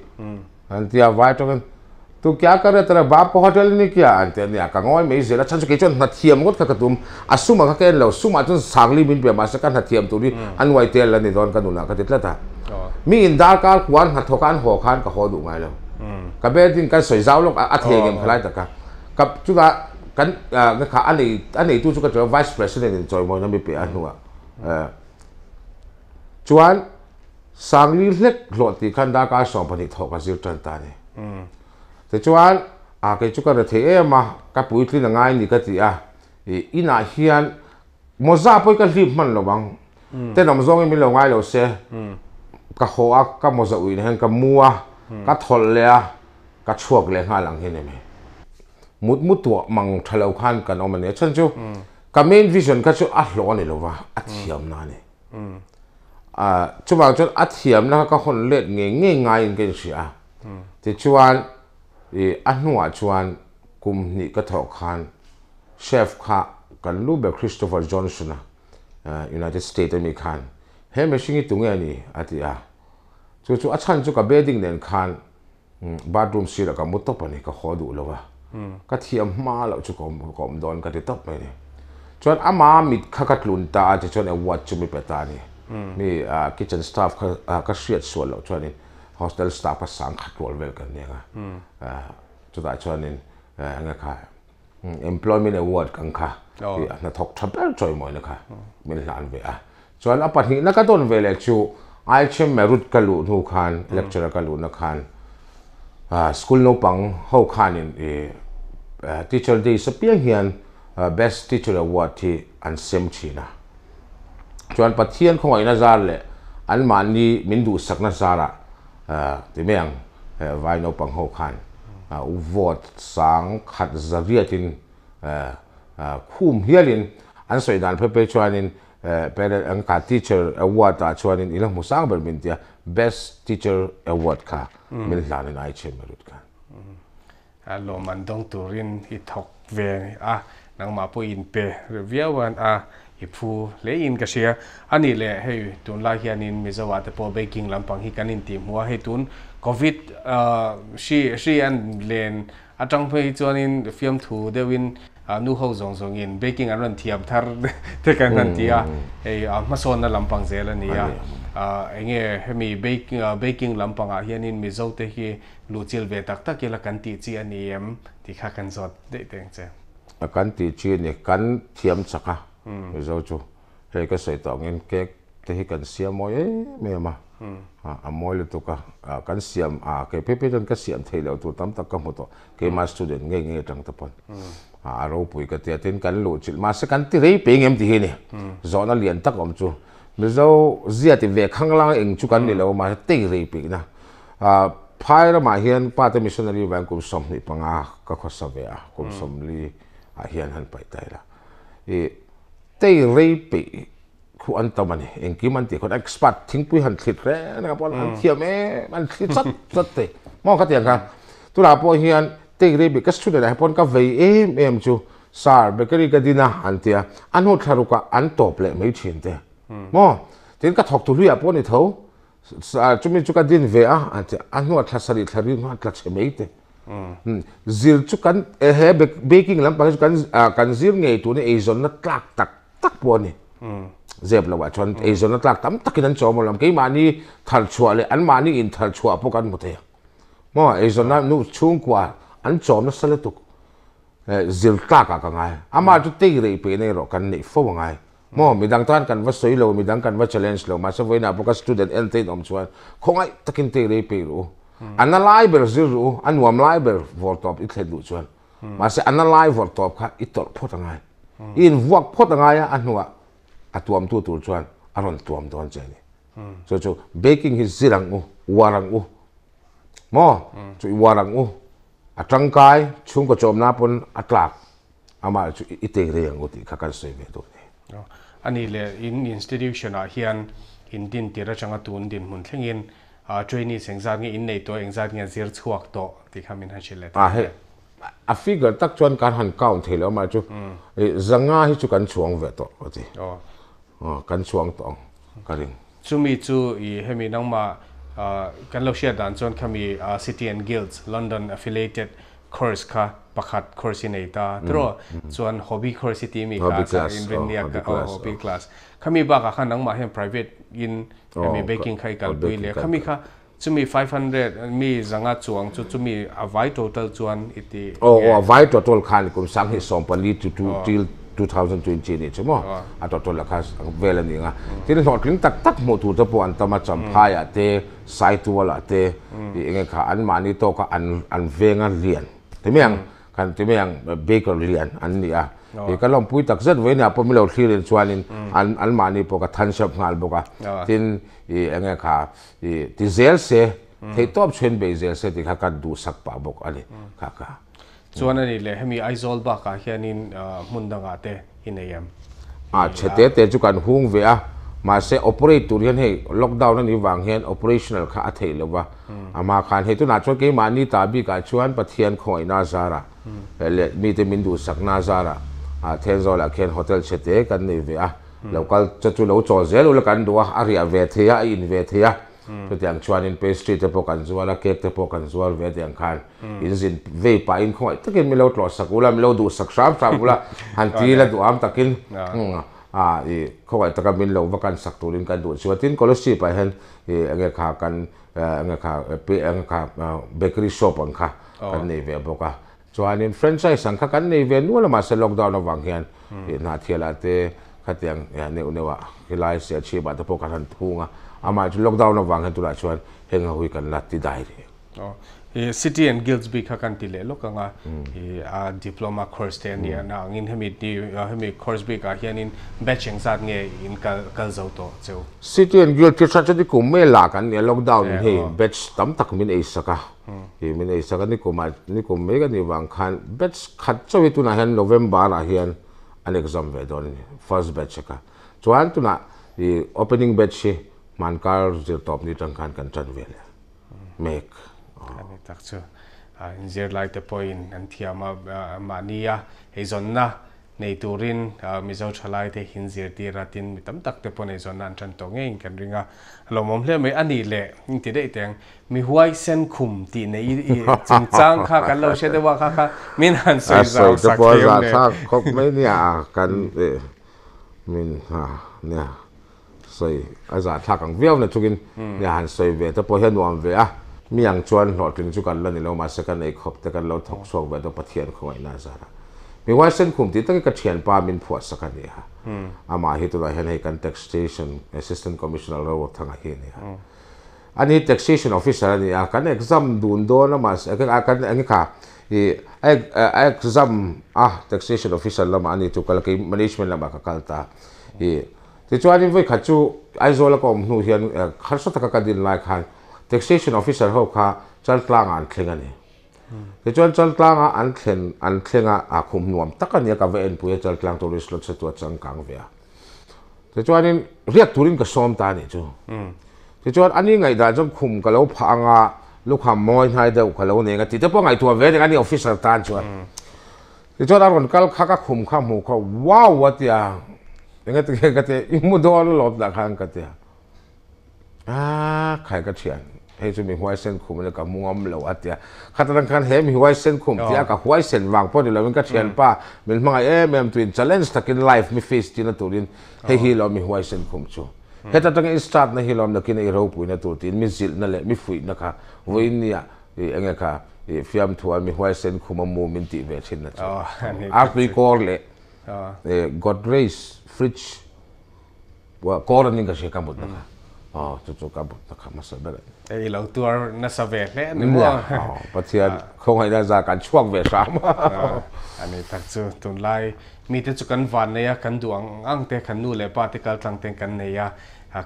an ti a, vai tawngin tu kya kar e tara bap ka hotel ni kya an ti a nia, ka ngawi mai zel a, chhan chu kei chuan hna thiam ngawt kha ka tum, a sum ah kha ka en lo, sum ah chuan sang li min pe mahse ka hna thiam tur hi an uai tel a ni dawn ka nunah ka ti tlat a, mi in darkar kuan hnathawk a an haw khan ka haw duh ngai lo. Ka building kan sawi zau lawk a, a thei ngem khalai taka. Ka chutah kan ka kha a nei a neitu chu ka ṭeuh a, Vice President in chawimawina mi pe a hnuah. Chuan Sangli hlek hlawh tih khan darkar 20 thawh ka zir ṭan ta a ni. Tichuan a kei chu ka rethei em a, ka puitlin a ngai ni ka ti a, inah hian mawza pawh hi ka hlip hman lo ang. Tenawm zawngin min lo ngai lo se, ka haw a, ka mawza uih na hian ka mu a, ka thawlh leh a, ka chhuak leh nghal ang hi ni mai. Mut mu tuah mang tha lo khan kan awm a ni. A chhan chu ka main vision kha chu a hlawh a ni lo va, a thiamna a ni. Chuvang chuan a thiamna kha ka hawn let ngei ngei ngaiin ka inhria a. Tichuan a hnuah chuan kum hnih ka thawh khan chef kha kan lu ber Christopher Johnson-a United State ami khan he mihring hi tunge a ni a ti a, chu chu a chhan chu ka bedding nen khan bathroom sirah ka mu tawp a ni, ka haw duh lo a, ka thiam hma loh chu ka awm dawn ka ti tawp mai a ni. Chuan ama mit kha ka tlun ta a tichuan award chu mi pe ta a ni, mi kitchen staff kha ka hriat sual loh chuanin hostel staff kha sang khat rual vel kan nia a, chutah chuanin enge kha Employment Award kan kha i a hnathawk tha ber chawimawina kha min hlan ve a. Chuan a pahnihna ka dawn ve leh chu Aichem Merut ka luh hnu khan lecturer ka luhna khan school naupang ho khanin i Teacher Day sapiang hian Best Teacher Award hi an sem thin a. Chuan Pathian khawngaihna zar leh anmahni min duhsakna zarah Ti mai ang, vai naupang ho khan vote sang khat zariatin khum hialin an sawi dan phei phei chuanin parent ang ka teacher award ah chuanin i la hmu sang ber min tia best teacher award kha min hlanin ai chhe mai lut khan. A lawmman dawng turin i thawk ve a, nangmah pawh i inpe viau a, i phu hlein ka hria. A nih leh hei tunlai hianin Mizo ah te pawh baking lampang hi kan intih hmu a, hei tun Covid hri hri an len atang phei hi chuanin fiamthu deuhin nu ho zawng zawngin baking an rawn thiam thar te kan han ti a, hei hmasawnna lampang zel a ni a. Enge hemi baking lampangah hianin Mizo te hi Luhchilh ve tak tak ila kan tih chi a ni em tih kha kan zawt daih teng che. A kan tih chi a ni, kan thiam chak a, Mizo chu hei ka sawi tawh angin cake te hi kan siam mawi em em a, a mawi lutuk a, kan siam a kei phei phei chuan ka siam theih loh tur tam tak ka hmu tawh, keimah student ngei ngei atang te pawn a ropui ka ti a, tin kan luhchilh mahse kan ti rei peng em tih hi a ni, zawhna lian tak awm chu Mizo zia ti ve khanglang eng chu kan ni lo mahse tei rei peihna. Phai ramah hian pate missionary vang kum 25 ka khawsa ve a, kum 40 ah hian han paih ta ila. I tei rei peih khu an tam a ni, engkim an tih khawn expert thingpui han thlit reng reng ah pawh an thiam em, an thli chat chat thei. Maw khatiang khan tunah pawh hian tei rei peih ka student ah pawh ka vei em em chu sir bakery ka din a an tia, a hnu thla rukah an tawp leh mai thin te. Maw tin ka thawk thu hluiah pawh a ni tho. Chumi chu ka din ve a, an ti a hnuah thla sarih thla ri hnuah tla chhe mai te. Zir chu kan he baking lampang hi chu kan kan zir ngei tur ni eizawnna tlak tak tak pawh a ni. Zep loah chuan eizawnna tlak tam takin an chawm alawm. Keimahni thar chhuah leh anmahni in thar chhuah pawh kan hmu thei a. Maw eizawnna nu chhungkua an chawm nasa lutuk. Zir tlakah ka ngai. Amah chu tei rei peihna erawh kan neih fo a ngai. Maw, midang tan kan va sawi lo, midang kan va challenge lo, mahse vawiinah pawh ka student en te in awm chuan khawngaih takin tei rei peih ru u. A na lai ber zir ru u, a nuam lai ber vawr tawp i thlen duh chuan. Mahse a na lai vawr tawp kha i tawrh phawt a ngai. I invuak phawt a ngai a, a hnuah a tuamtu tur chuan a rawn tuam dawn che a ni. Chu chu baking hi zir ang u, uar ang u. Maw, chu i uar ang u. A tangkai, chhungkaw chawmna pawn a tlak. Amah chu i tei rei ang u tih kha kan sawi ve duh a ni. A nih leh in institution ah hian in din tir atanga tun dinhmun thlengin trainees engzat nge in nei tawh, engzat nge zir chhuak tawh tih kha min han hrilh leh thei. Hei a figure tak chuan kan han count thei lo amah chu 500 hi chu kan chuang ve tawh ka ti. Kan chuang tawh ang ka ring. Chumi chu i hemi nangmah kan lo hriat dan chuan khami City and Guilds London affiliated course kha pakhat course i nei ta tiraw chuan hobby course i tih mi kha inrinnia hobby class khami bakah khan nangmah hian private in hemi baking kha i kalpui leh khami kha chumi 500 mi 500 chuang chu chumi a vai total chuan i ti Aw aw a vai total khan kum 2014 to till 2020 ni chu maw a total a kha vel a ni ang a tin hlawhtling tak tak hmuh tur te pawh an tam a Champhai ah te Saitual ah te tih enge kha an mahni tawk a an an veng a lian ti mai ang kan ti mai ang baker lian an ni a tih ka lawmpui tak zet vawiin ah pawh milo thlir in chuanin an an mahni pawh ka than hrep nghal bawk a tin ih enge kha ih ti zel se theih tawp chhuin bei zel se tih kha ka duhsak pah bawk a ni kha kha. Chuan a ni le, hemi Aizawl bakah hianin hmun dangah te i nei em? A chhe te te chu kan hung ve a, mahse operate tur hian hei lockdown a nih vang hian operational kha a theih lo va, amah khan hei tunah chuan keimahni ta bikah chuan Pathian khawngaihna zarah leh mite min duhsakna zarah Thenzawlah khian hotel chhe te kan nei ve a, lo kal chu lo chawl zel ula kan duh a, a riah ve thei a, a in ve thei a. Chutiang chuanin pastry te pawh kan zuar a, cake te pawh kan zuar ve tiang khan in zin vei pahin khawngaih takin min lo tlawhsak ula, min lo duhsak hram hram ula, han ti la duham takin a i khawngaih taka min lo va kan sak turin kan duh chuan tin Kolasib ah hian i enge kha kan enge kha enge kha bakery shop ang kha kan nei ve bawk a, chuanin franchise ang kha kan nei ve nual a mahse lockdown avang hian i Hnahthial ah te khatiang neuh neuh ah khilai Siachhip ah te pawh kan han phung a, amah chu lockdown avang hian tunah chuan heng ho hi kan la ti dai rih. I City and Guilds bik kha kan ti leh lawk ang a, i a diploma course te a nih a angin hemi hemi course bik ah hianin batch engzat nge in kal kal zo tawh cheu? City and Guild thil hran chuan i kum mai lak an ni a, lockdown in hei batch tam tak min ei sak a. Tih min ei sak a, nikum ah nikum mai ka nih vang khan batch khat chauh hi tunah hian November ah hian an exam ve dawn a ni, first batch kha. Chuan tunah ih opening batch hi hmankar zir tawp ni tang khan kan tan ve leh mek. A ni tak chu inzirlai te pawhin an thiam a, mahnia eizawnna Nei turin Mizo thalai te hin zirtir a, tin mi tam tak te pawh neizawnna an tan tawh ngeiin kan ring a. A lawmawm hle mai. A nih leh in ti daih teng, mi huaisen khum tih nei i chungchang kha kan lo hre deuh a, kha kha min han sawi zau sak thei awm le. A sawi te pawh a zahthlak khawp mai nia, kan min ha nia sawi a zahthlak ang viau na chungin nia han sawi ve te pawh hi a nuam ve a, mi ang chuan hlawhtling chu kan la ni lo mahse kan ei khawp te kan lo thawk chhuak ve dawn Pathian khawngaihna a zar a. Mi huaisen khum tih takin ka thianpa min phuah sak a ni a, amah hi tunah hian hei kan Taxation Assistant Commissioner Rothanga hi a ni a. Ani hi Taxation Officer a ni a, kan exam dun dawn a mahse kan eng kha i a exam a Taxation Officer lamah ani chu kal kei Management lamah ka kal ta i Tichuanin vawikhat chu Aizawl a ka awm hnu hian harsa taka ka din lai khan Taxation Officer ho kha Chaltlangah an thleng a ni. Tichuan Chaltlangah an thlen an thleng a, a khum nuam tak a nia ka va enpui a Chaltlang Tourist Lodge chu a changkang ve a. Tichuanin riak turin ka sawm ta a nih chu. Tichuan ani ngaihdan chuan khum ka lo phah ang a, lukham mawi hnai deuh ka lo nei ang a tih te pawh ngaihtuah ve reng a ni officer tan chuan. Tichuan a rawn kal kha ka khum kha hmuh kha wow a ti a, eng ati nge ka ti a, i mu dawn alawm tah khan ka ti a, aaa khai ka thian hei chu mi huaisen khum ania ka mu ngam lo a ti a, khata tang khan he mi huaisen khum tih a ka huaisen vang pawh ni lovin ka thianpa min hmangaih em em tuin challenge takin life mi face tina turin hei hi lawm mi huaisen khum chu heta tangin i start na hi lawm nakin i ropuina tur tiin mi zilhna leh mi fuihna kha vawiin nia I enge kha i fiamthu a mi huaisen khum a mu min tih ve thin na chu. Artui kawr leh Godrej fridge kawr anin ka hria ka mut na kha. Aw chu chu ka mut na kha hmasa ber a ni. I lo tuar nasa ve hle a ni maw? Pathian khawngaihna zar kan chhuak ve hram a. A ni tak chu tunlai mite chu kan van nei a, kan duh ang ang te kan nu leh pa te kal tlang ten kan nei a,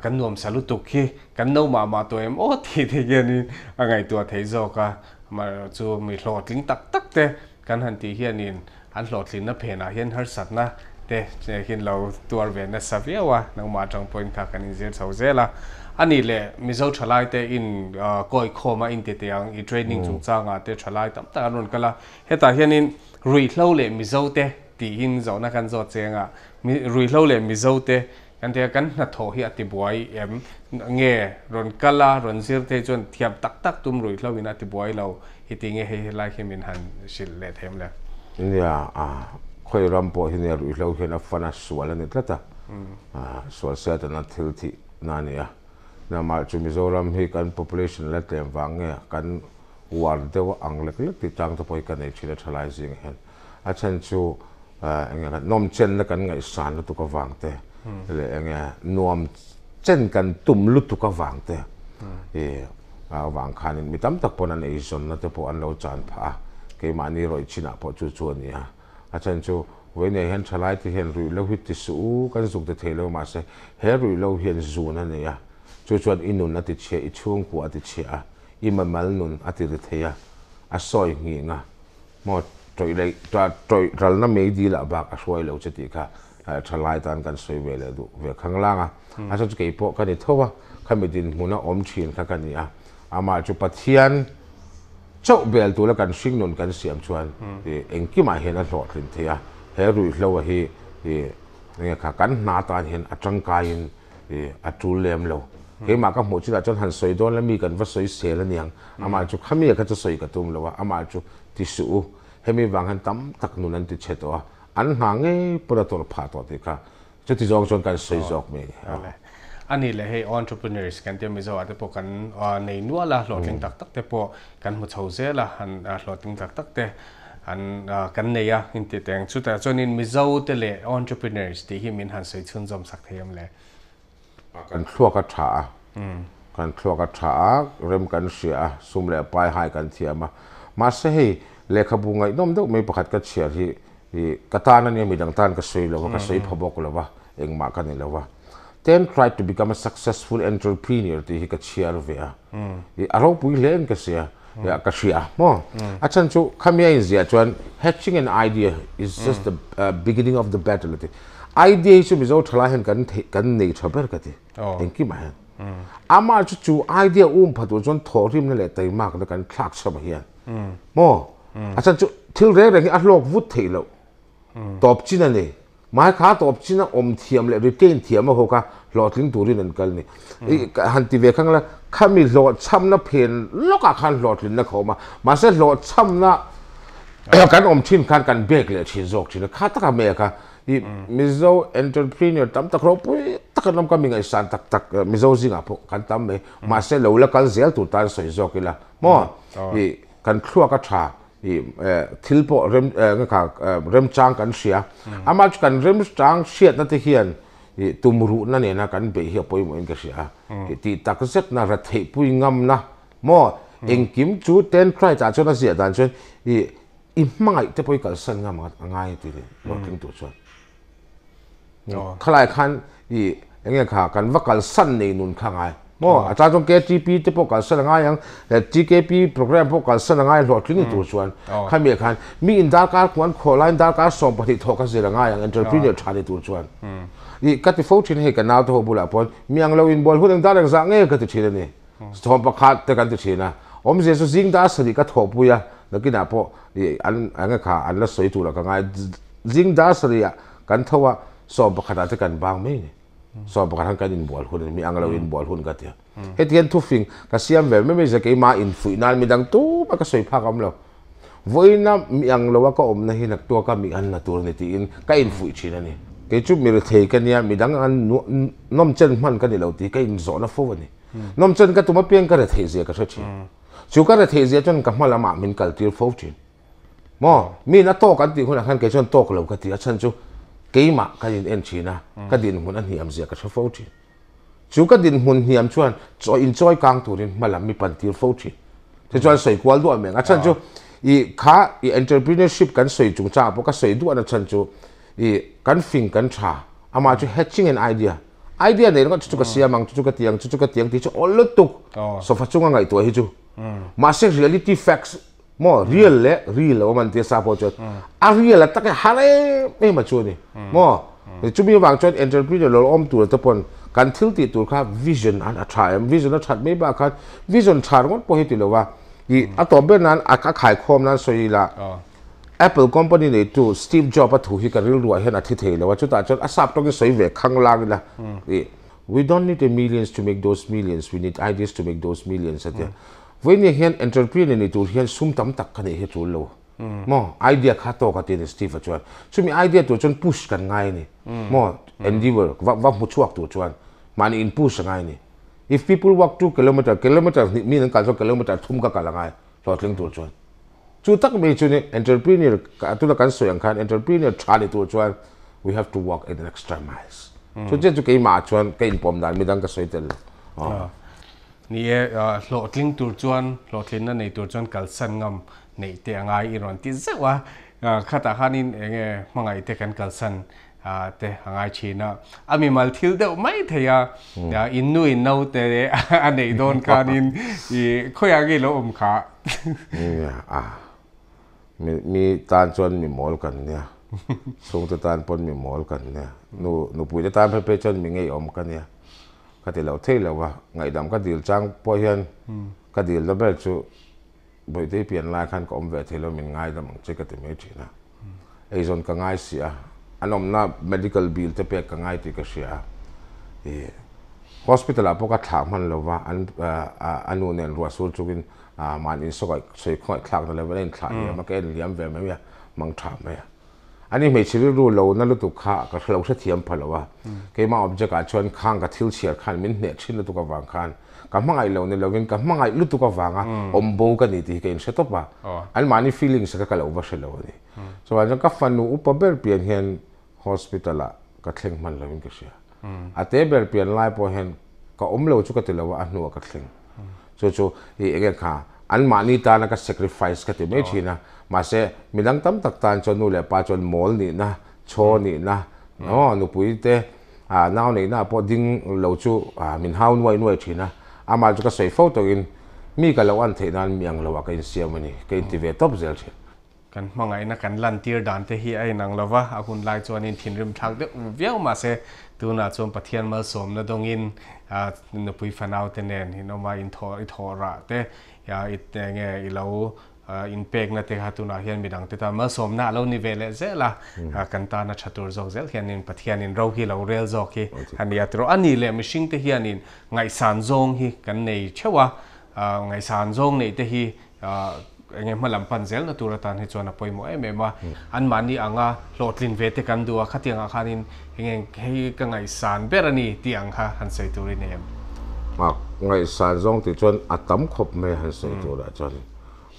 kan nuamsa lutuk hi Kan no mah mah tawh em aw tih te hianin a ngaihtuah theih zawk a, amaherawhchu mi hlawhtling tak tak te kan han tih hianin an hlawhtlinna phenah hian harsatna te hian lo tuar ve nasa viau a, nangmah atang pawhin kha kan inzir chho zel a. Ani leh Mizo thalai te in kawi khawm a in ti teh ang i training chungchangah te thalai tam tak an rawn kal a. Hetah hianin ruihhlo leh Mizo te tiin zawhna kan zawt cheng a, ruihhlo leh Mizo te kan ti a, kan hnathawh hi a tibuai em? Nge rawn kal a, rawn zir te chuan thiam tak tak tum ruihhlo in a tibuai lo hi ti nge hei helai khi min han hrilh leh them le? Nia, khawi ram pawh hi nia ruihhlo hian a fan a, sual a ni tlat a, sual Setana thil thih na a ni a. Namah chu Mizoram hi kan population la tlem vang nge kan uar deuh ang lek lek tih tang te pawh hi ka nei thin a thalai zingah hian. A chhan chu eng nge nawm chenna kan ngaihsan lutuk avang te leh eng nge nuam chen kan tum lutuk avang te i avang khanin mi tam tak pawn an eizawnna te pawh an lo chan phah a, keimahni rawih chinah pawh chu chu a ni a. A chhan chu vawiinah hian thalai te hian ruihhlo hi ti suh u, kan zuk ti thei lo mahse he ruihhlo hian zun a nei a, chu chuan i nun a ti chhia, i chhungkua a ti chhia a, i mamal nun a ti ri thei a, a sawi nghing a, maw tawih leh tawih ralna mei dil ah bak a hruai lo che tih kha thalai tan kan sawi ve leh duh ve khanglang a, a chhan chu keipawh ka ni tho a, khami dinhmun a awm thin kha ka ni a, amah chu Pathian Chauh bel tura kan hringnun kan siam chuan engkimah hian a hlawhtlin thei a, he ruihhlo hi enge kha kan hna tan hian a tangkaiin a tul lem lo. Keimah ka hmuh chinah chuan han sawi dawn la mi kan va sawi sel aniang, amah chu khami kha chu sawi ka tum lo a, amah chu ti suh u, hemi vang hian tam tak nun an ti chhe tawh a, an hna ngei pawn a tawrh phah tawh tih kha Chuti zawng chuan kan sawi zawk mai a ni. A ni leh hei entrepreneurs kan tia Mizo ah te pawh kan nei nual a, hlawhtling tak tak te pawh kan hmu chho zel a, an hlawhtling tak tak te an kan nei a inti teng. Chutah chuanin Mizo te leh entrepreneurs tih hi min han sawi chhunzawm sak thei em le? Kan thluak a tha a, kan thluak a tha a, rem kan hria a, sum leh pai hai kan thiam a. Mahse hei lehkhabu ngaihnawm deuh mai pakhat ka chhiar hi I ka tan ania midang tan ka sawi lo a, ka sawi pha bawk lo a, engmah ka ni lo a. Ten try to become a successful entrepreneur tih hi ka chhiar ve a. I a ropui hle in ka sia, ka hria maw. A chhan chu khami a inziah chuan hatching an idea is just the beginning of the battle a ti. Idea hi chu Mizo thalai hian kan theih kan nei tha ber ka ti engkimah hian. Amah chu chu idea um pha tur chuan thawhrimna leh taimakna kan thlak chhawmah hian maw. A chhan chu thil reng reng hi a hlawk vut theih loh tawp chin a ni. Mahse kha tawp chin a awm thiam leh retain thiam a ho kha hlawhtling turin an kal ni. I han ti ve khang la khami hlawhchhamna phen lawkah khan hlawhtlinna kha awm a. Mahse hlawhchhamna kan awm thin khan kan bek leh thin zawk thin a. Kha taka hmel kha i Mizo entrepreneur tam tak ropui tak an awm kha mi ngaihsan tak tak Mizo zingah pawh kan tam mai. Mahse lo la kal zel tur tan sawi zawk ila maw? I kan thluak a tha i thil pawh rem nge kha remchang kan hria amah chu kan remchang hriatna te hian i tumruhna nena kan beih hi a pawimawhin ka hria a tih tak zetna ra theihpui ngamna maw engkim chu ten try ah chuan a ziah dan chuan i i hmangaih te pawh i kalsan ngam a ngai tih hlawhtling tur chuan Khalai khan i enge kha kan va kalsan nei nun kha ngai. Maw a chang chuan KTP te pawh kalsan a ngai ang, TKP program pawh kalsan a ngai hlawhtling ni tur chuan khami ah khan mi in darkar kuan khawh laiin darkar 12 thawh ka zir a ngai ang entrepreneur tha ni tur chuan. I ka ti fo thin hei ka nau te ho bulah pawn mi ang lo inbual hun eng dar eng zah nge ka ti thin a ni. Thawm pakhat te kan ti thin a, awmzia chu zing dar sarih ka thawhpui a, nakinah pawh i an enge kha an la sawi turah ka ngai zing dar sarih ah Kan tho a, 11 ah te kan bang mai ni. 11 han kan inbual hun a ni, mi ang lo inbual hun ka ti a. Heti hian thufing ka siam ve mai mai zia keimah infuih nan midang tumah ka sawi phak awm lo. Vawiina mi ang lo a ka awmna hi naktuaka mi an la tur a ni tiin ka infuih thin a ni. Kei chu mi rethei ka nia, midang an nawmchen hman ka ni lo tih ka inzawhna fo a ni. Nawmchen ka tum apiang ka rethei zia ka hre thin. Chu ka rethei zia chuan ka hma lamah min kaltir fo thin. Maw? Miin a tawk an tih hunah khan kei chuan tawk lo ka ti a chhan chu keimah ka in en thin a, ka dinhmun a hniam zia ka hre fo thin. Chu ka dinhmun hniam chuan chaw inchawi kang turin hma lam mi pan tir fo thin. Tichuan sawi kual duah mai ang. A chhan chu i kha i entrepreneurship kan sawi chungchangah pawh ka sawi duahna chhan chu i kan fing kan tha amah chu hatching an idea idea nei ringawt chu chu ka siam ang chu chu ka ti ang chu chu ka ti ang tih chu awl lutuk sofa chunga ngaihtuah hi chu mahse reality facts Maw real leh real lo awm an tia sa pawh chuan a real a tak e har em em a chu a ni. Maw chumi avang chuan entrepreneur lo awm tur te pawn Kan thil tih tur kha vision an a tha em? Vision a that mai bakah khan vision tha ringawt pawh hi ti lo a, i a tawp ber nan a khaikhawm nan sawi ila Apple company neitu Steve Jobs a thu hi ka rilruah hian a thi thei lo a, chutah chuan a sap tawngin sawi ve khang lang ila i We don't need a millions to make those millions, we need ideas to make those millions a tia. Vawinia hian entrepreneur ni tur hian sum tam tak ka neih hi a tul lo. Maw? Idea kha tawk a ti a ni Steve a chuan. Chumi idea tur chuan push kan ngai a ni. Maw? Endeavour, va va hmu chhuak tur chuan mahni in push a ngai a ni. If people walk two kilometre, kilometre hnih min an kal chuan kilometre thum ka kal a ngai hlawhtling tur chuan. Chu tak mai chu ni entrepreneur, tuna kan sawi ang khan entrepreneur tha ni tur chuan we have to walk an extra miles. Chu chiah chu keimah chuan ka inpawm dan midang ka sawi tel lo. Ni e, hlawhtling tur chuan, hlawhtlinna nei tur chuan kalsan ngam neih te a ngai i rawn ti zeuh a, khatah khanin eng nge hmangaih te kan kalsan te a ngai thin a, a mimal thil deuh mai thei a, in nu in no te a neih dawn khanin i khawiah nge lo awm kha? Nia a, mi mi tan chuan mi mawl kan nia, chhungte tan pawn mi mawl kan nia, nu nupuite tan phei phei chuan mi ngeiawm ka nia, ka ti lo thei lo a, ngaihdam ka dil chang pawh hian ka dilna ber chu Bawihte pian lai khan ka awm ve thei lo min ngaidam ang che ka ti mai thin a. Eizawn ka ngai si a, an awmna medical bill te pek ka ngai tih ka hria a. Ih hospital ah pawh ka thlah hman lo va, an a nu nen ruah sur chungin mahni insawi sawi khawngaih thlakna level a inthlah liam a, ka en liam ve mai a, mang tha mai a. Ani hmeichhe rilru lo na lutuk kha ka lo hrethiam pha lo a, keimah object ah chuan khang ka thil chhiar khan min hneh thin lutuk avang khan ka hmangaih lo ni lovin ka hmangaih lutuk avanga awm bo ka ni tih hi ka inhre tawp a, anmahni feelings kha ka lo va hre lo a ni. Chuvang chuan ka fanu upa ber pian hian hospital ah ka thleng hman lovin ka hria. A te ber pian lai pawh hian ka awm lo chu ka ti lo a, a hnuah ka thleng. Chu chu i enge kha anmahni tana ka sacrifice ka ti mai thin a, mahse midang tam tak tan chuan nu leh pa chuan mawl nihna, chaw nihna, aw nupui te nau neihna pawh ding lo chu min hau nuai nuai thin a, amah chu ka sawi fo tawhin mi ka lo an theih nan mi ang loah ka insiam a ni, ka inti ve tawp zel thin. Kan hmangaihna kan lantir dan te hi a inang lo va, a hun lai chuanin thinrim thlak deuh viau mahse tunah chuan Pathian malsawmna dawngin nupui fanau te nen in awm a, in thawh i thawh rah te i nge i lo inpekna te kha tunah hian midang te tan malsawmna a lo ni ve leh zel a, kan tana tha tur zawk zel hianin Pathianin ro hi lo rel zawk hi a ni a tiraw. A nih leh mihring te hianin ngaihsan zawng hi kan nei theuh a, ngaihsan zawng neih te hi Enge hma lam pan zelna tur atan hi chuan a pawimawh em em a, anmahni anga hlawhtlin ve te kan duh a, khatiang ah khanin enge hei ka ngaihsan ber a ni tih ang kha han sawi tur i nei em? A ngaihsan zawng tih chuan a tam khawp mai han sawi turah chuan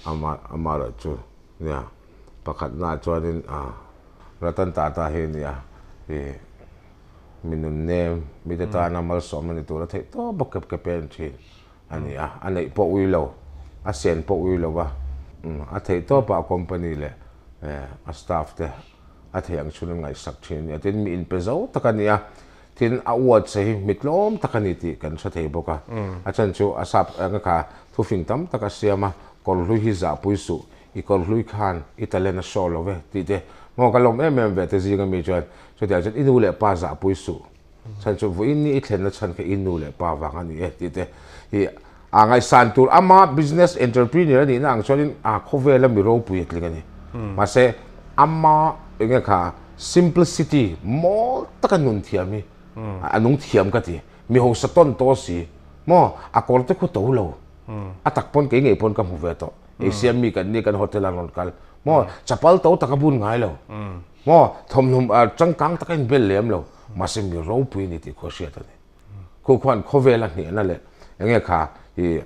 ama amarawh chu nia pakhatnaah chuanin a Ratan Tata hi nia i mi nunnem mite tana malsawmna ni tura theih tawp a kep kep em thin. A ni a, a neih pawh ui lo, a sen pawh ui lo va, a theih tawpah a company leh a staff te a theih ang chhun an ngaihsak thin a ni a, tin mi inpe zo tak a ni a, tin a uat che hi mi tlawm tak a ni tih kan hre thei bawk a, a chan chu a sap eng kha thufing tam tak a siam a, kawr hlui hi zahpui suh, i kawr hlui khan i talent a show lo ve tih te, maw ka lawm em em ve te zinga mi chuan chutiang chuan i nu leh pa zahpui suh. Chhan chu vawiin ni i thlenna chhan kha i nu leh pa vang a ni e tih te hi a ngaihsan tur ama business entrepreneur a nihna ang chuanin a khawvela mi ropui a tling a ni. Mahse ama enge kha simplicity mawl taka nun thiam hi a nung thiam ka ti. Mi hausa tawn tawh si maw a kawr te khu to lo a tak pawn kei ngei pawn ka hmu ve tawh. Ei siam mi kan ni kan hotel ah rawn kal maw chapal to taka bun ngai lo maw thawmhnaw changkang taka inbel lem lo mahse mi ropui a ni tih khaw hriat a ni. Khu khuan khawvela hnehna leh enge kha i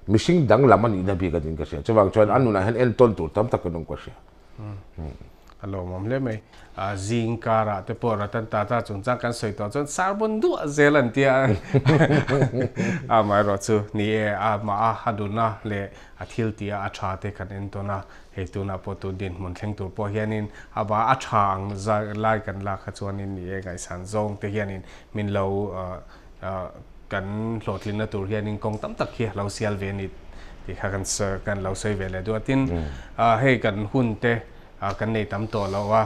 mihring danglam a nihna bik a niin ka hria. Chuvang chuan a nunah hian entawn tur tam tak kan awm ka hria. A lawmawm hle mai. Zing karah te pawh Ratan Tata chungchang kan sawi tawh chuan sarbon duah zel an tia. Amaherawh chu ni e, amah a a dunna leh a thil tih a a tha te kan en tawn a, hei tunah pawh tun dinhmun thleng tur pawh hianin a va a tha ang lai kan lak kha chuanin ni e ngaihsan zawng te hianin min lo kan hlawhtlinna tur hianin kawng tam tak hi a lo sial ve a ni tih kha kan lo sawi ve leh duh a. Tin, hei kan hun te. kan nei tam tawh lo a.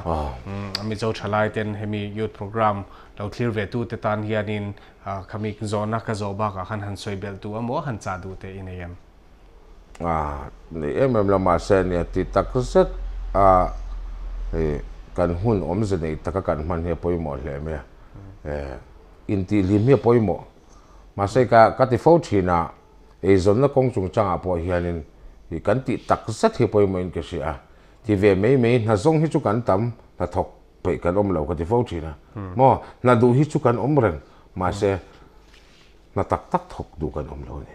Mizo thalai ten hemi youth program lo thlir ve tu te tan hianin khami zawhna ka zawh bakah khan han sawi belh duh emaw han chah duh te i nei em? Nei em em lo mahse nia ti tak zet a kan hun awmze nei taka kan hman hi a pawimawh hle mai a, intihhlim hi a pawimawh. Mahse ka ka ti fo thin a, eizawnna kawng chungchangah pawh hianin kan tih tak zet hi pawimawhin ka hria a, ti ve mai mai hna zawng hi chu kan tam hnathawk peih kan awm lo ka ti fo thin a, maw hna duh hi chu kan awm reng mahse hna tak tak thawk duh kan awm lo a ni.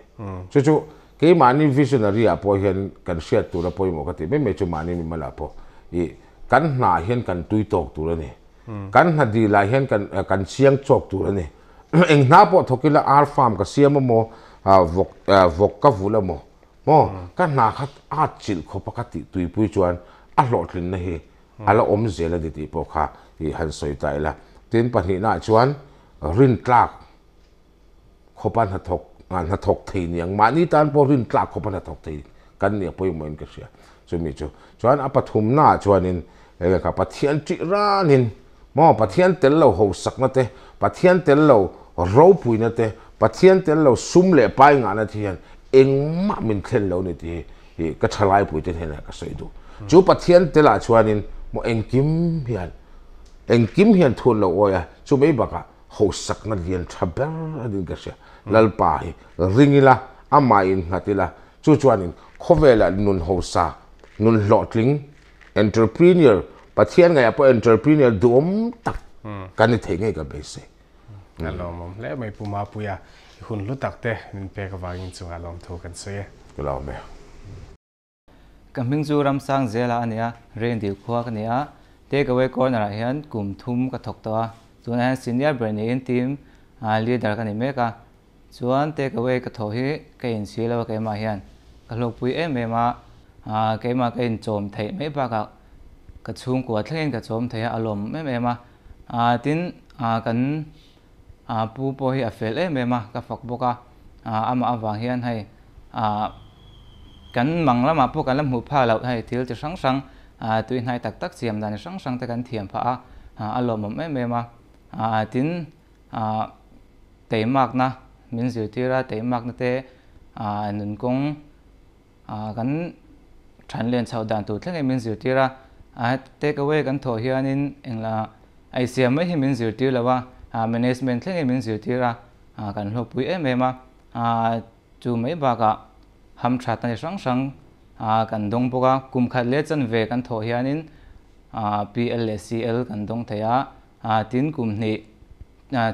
Chu chu keimahni visionary ah pawh hian kan hriat tura pawimawh ka tih mai mai chu mahni mimal ah pawh ih kan hna ah hian kan tui tawk tur a ni. Kan hna dil ah hian kan kan chiang chawk tur a ni. Eng hna pawh thawk ila ar farm ka siam emaw vawk vawk ka vulh emaw maw ka hna kha at chilh khawp a ka tih tuipui chuan a hlawhtlinna hi a la awm zel a ni tih pawh kha ih han sawi ta ila. Tin pahnihna ah chuan rintlak khawpa hnathawk hnathawk thei niang mahni tan pawh rin tlak khawpa hnathawk thei kan nih a pawimawhin ka hria chumi chu chuan a pathumnaah chuanin enge kha Pathian ṭih ranin maw Pathian tel lo hausakna te Pathian tel lo ropuina te Pathian tel lo sum leh pai ngahna te hian engmah min thlen lo ni tih hi ka ṭhalaipuite hnenah ka sawi duh chu Pathian telah chuanin maw engkim hian engkim hian thun lo awi a chu mai bakah Hosakna lian tha ber a nin ka hria. Lalpa hi ring ila, amah innghat ila, chu chuanin khawvelah nun hosa, nun hlawhtling, entrepreneur, Pathian ngaihah pawh entrepreneur duhawm tak kan ni thei ngei ka beisei. A lawmawm hle mai Pu Mapuia, i hun hlu tak te min pek avangin chungah lawmthu kan sawi e. Ka lawm e. Ka hming chu Ramsang Zela a ni a, Rendil khua ka ni a, Take Away Corner ah hian kum thum ka thawk tawh a, tunah hian senior ber niin team leader ka ni mek a, chuan Take Away ka thawh hi ka inchhir lo a keimah hian ka hlawkpui em em a, keimah ka inchawm theih mai bakah ka chhungkua thlengin ka chawm thei a, a lawm em em a, tin kan pu pawh hi a fel em em a, ka fak bawk a, amah avang hian hei kan mang lamah pawh kan la hmuh phah loh hei thil chi hrang hrang tui hnai tak tak siam dan hrang hrang te kan thiam phah a, a lawmawm em em a, tin teimakna min zirtir a, teimakna te nunkawng kan than len chhoh dan tur thlengin min zirtir a, take away kan thawh hianin engla ei siam mai hi min zirtir lo a, management thlengin min zirtir a, kan hlawkpui em em a, chu mai bakah hamthatna chi hrang hrang kan dawng bawk a, kum khat leh chanve kan thawh hianin PL leh CL kan dawng thei a, tin kum hnih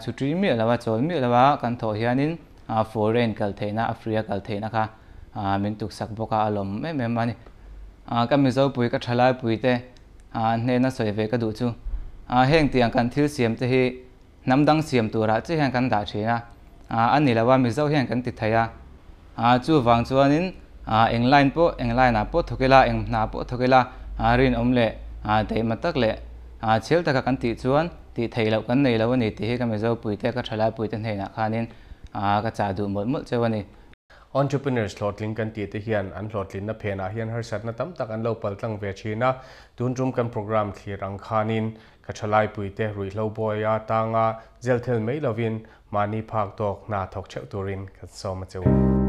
Chutri miah lova, chawl miah lova kan thawh hianin foreign kal theihna, a free a kal theihna kha min tuksak bawk a, a lawm em em a ni. Ka Mizopui, ka Thalaipui te hnena sawi ve ka duh chu heng tiang kan thil siam te hi hnam dang siam turah chiah hian kan dah thin a, a ni lo a, Mizo hian kan ti thei a. Chuvang chuanin eng line pawh, eng line ah pawh thawk ila, eng hna pawh thawk ila rinawm leh daihma tak leh chhel taka kan tih chuan Tih theih loh kan nei lo a ni tih hi ka Mizo puite, ka thalai puite hnenah khanin ka chah duh mawlh mawlh cheu a ni. Entrepreneurs hlawhtling kan tih te hian an hlawhtlinna phenah hian harsatna tam tak an lo paltlang ve thin a, tun tum kan program thlir ang khanin ka thalai puite ruihhlo bawi a tanga zel thel mai lovin mahni phak tawk hna thawk theuh turin kan sawm a che u.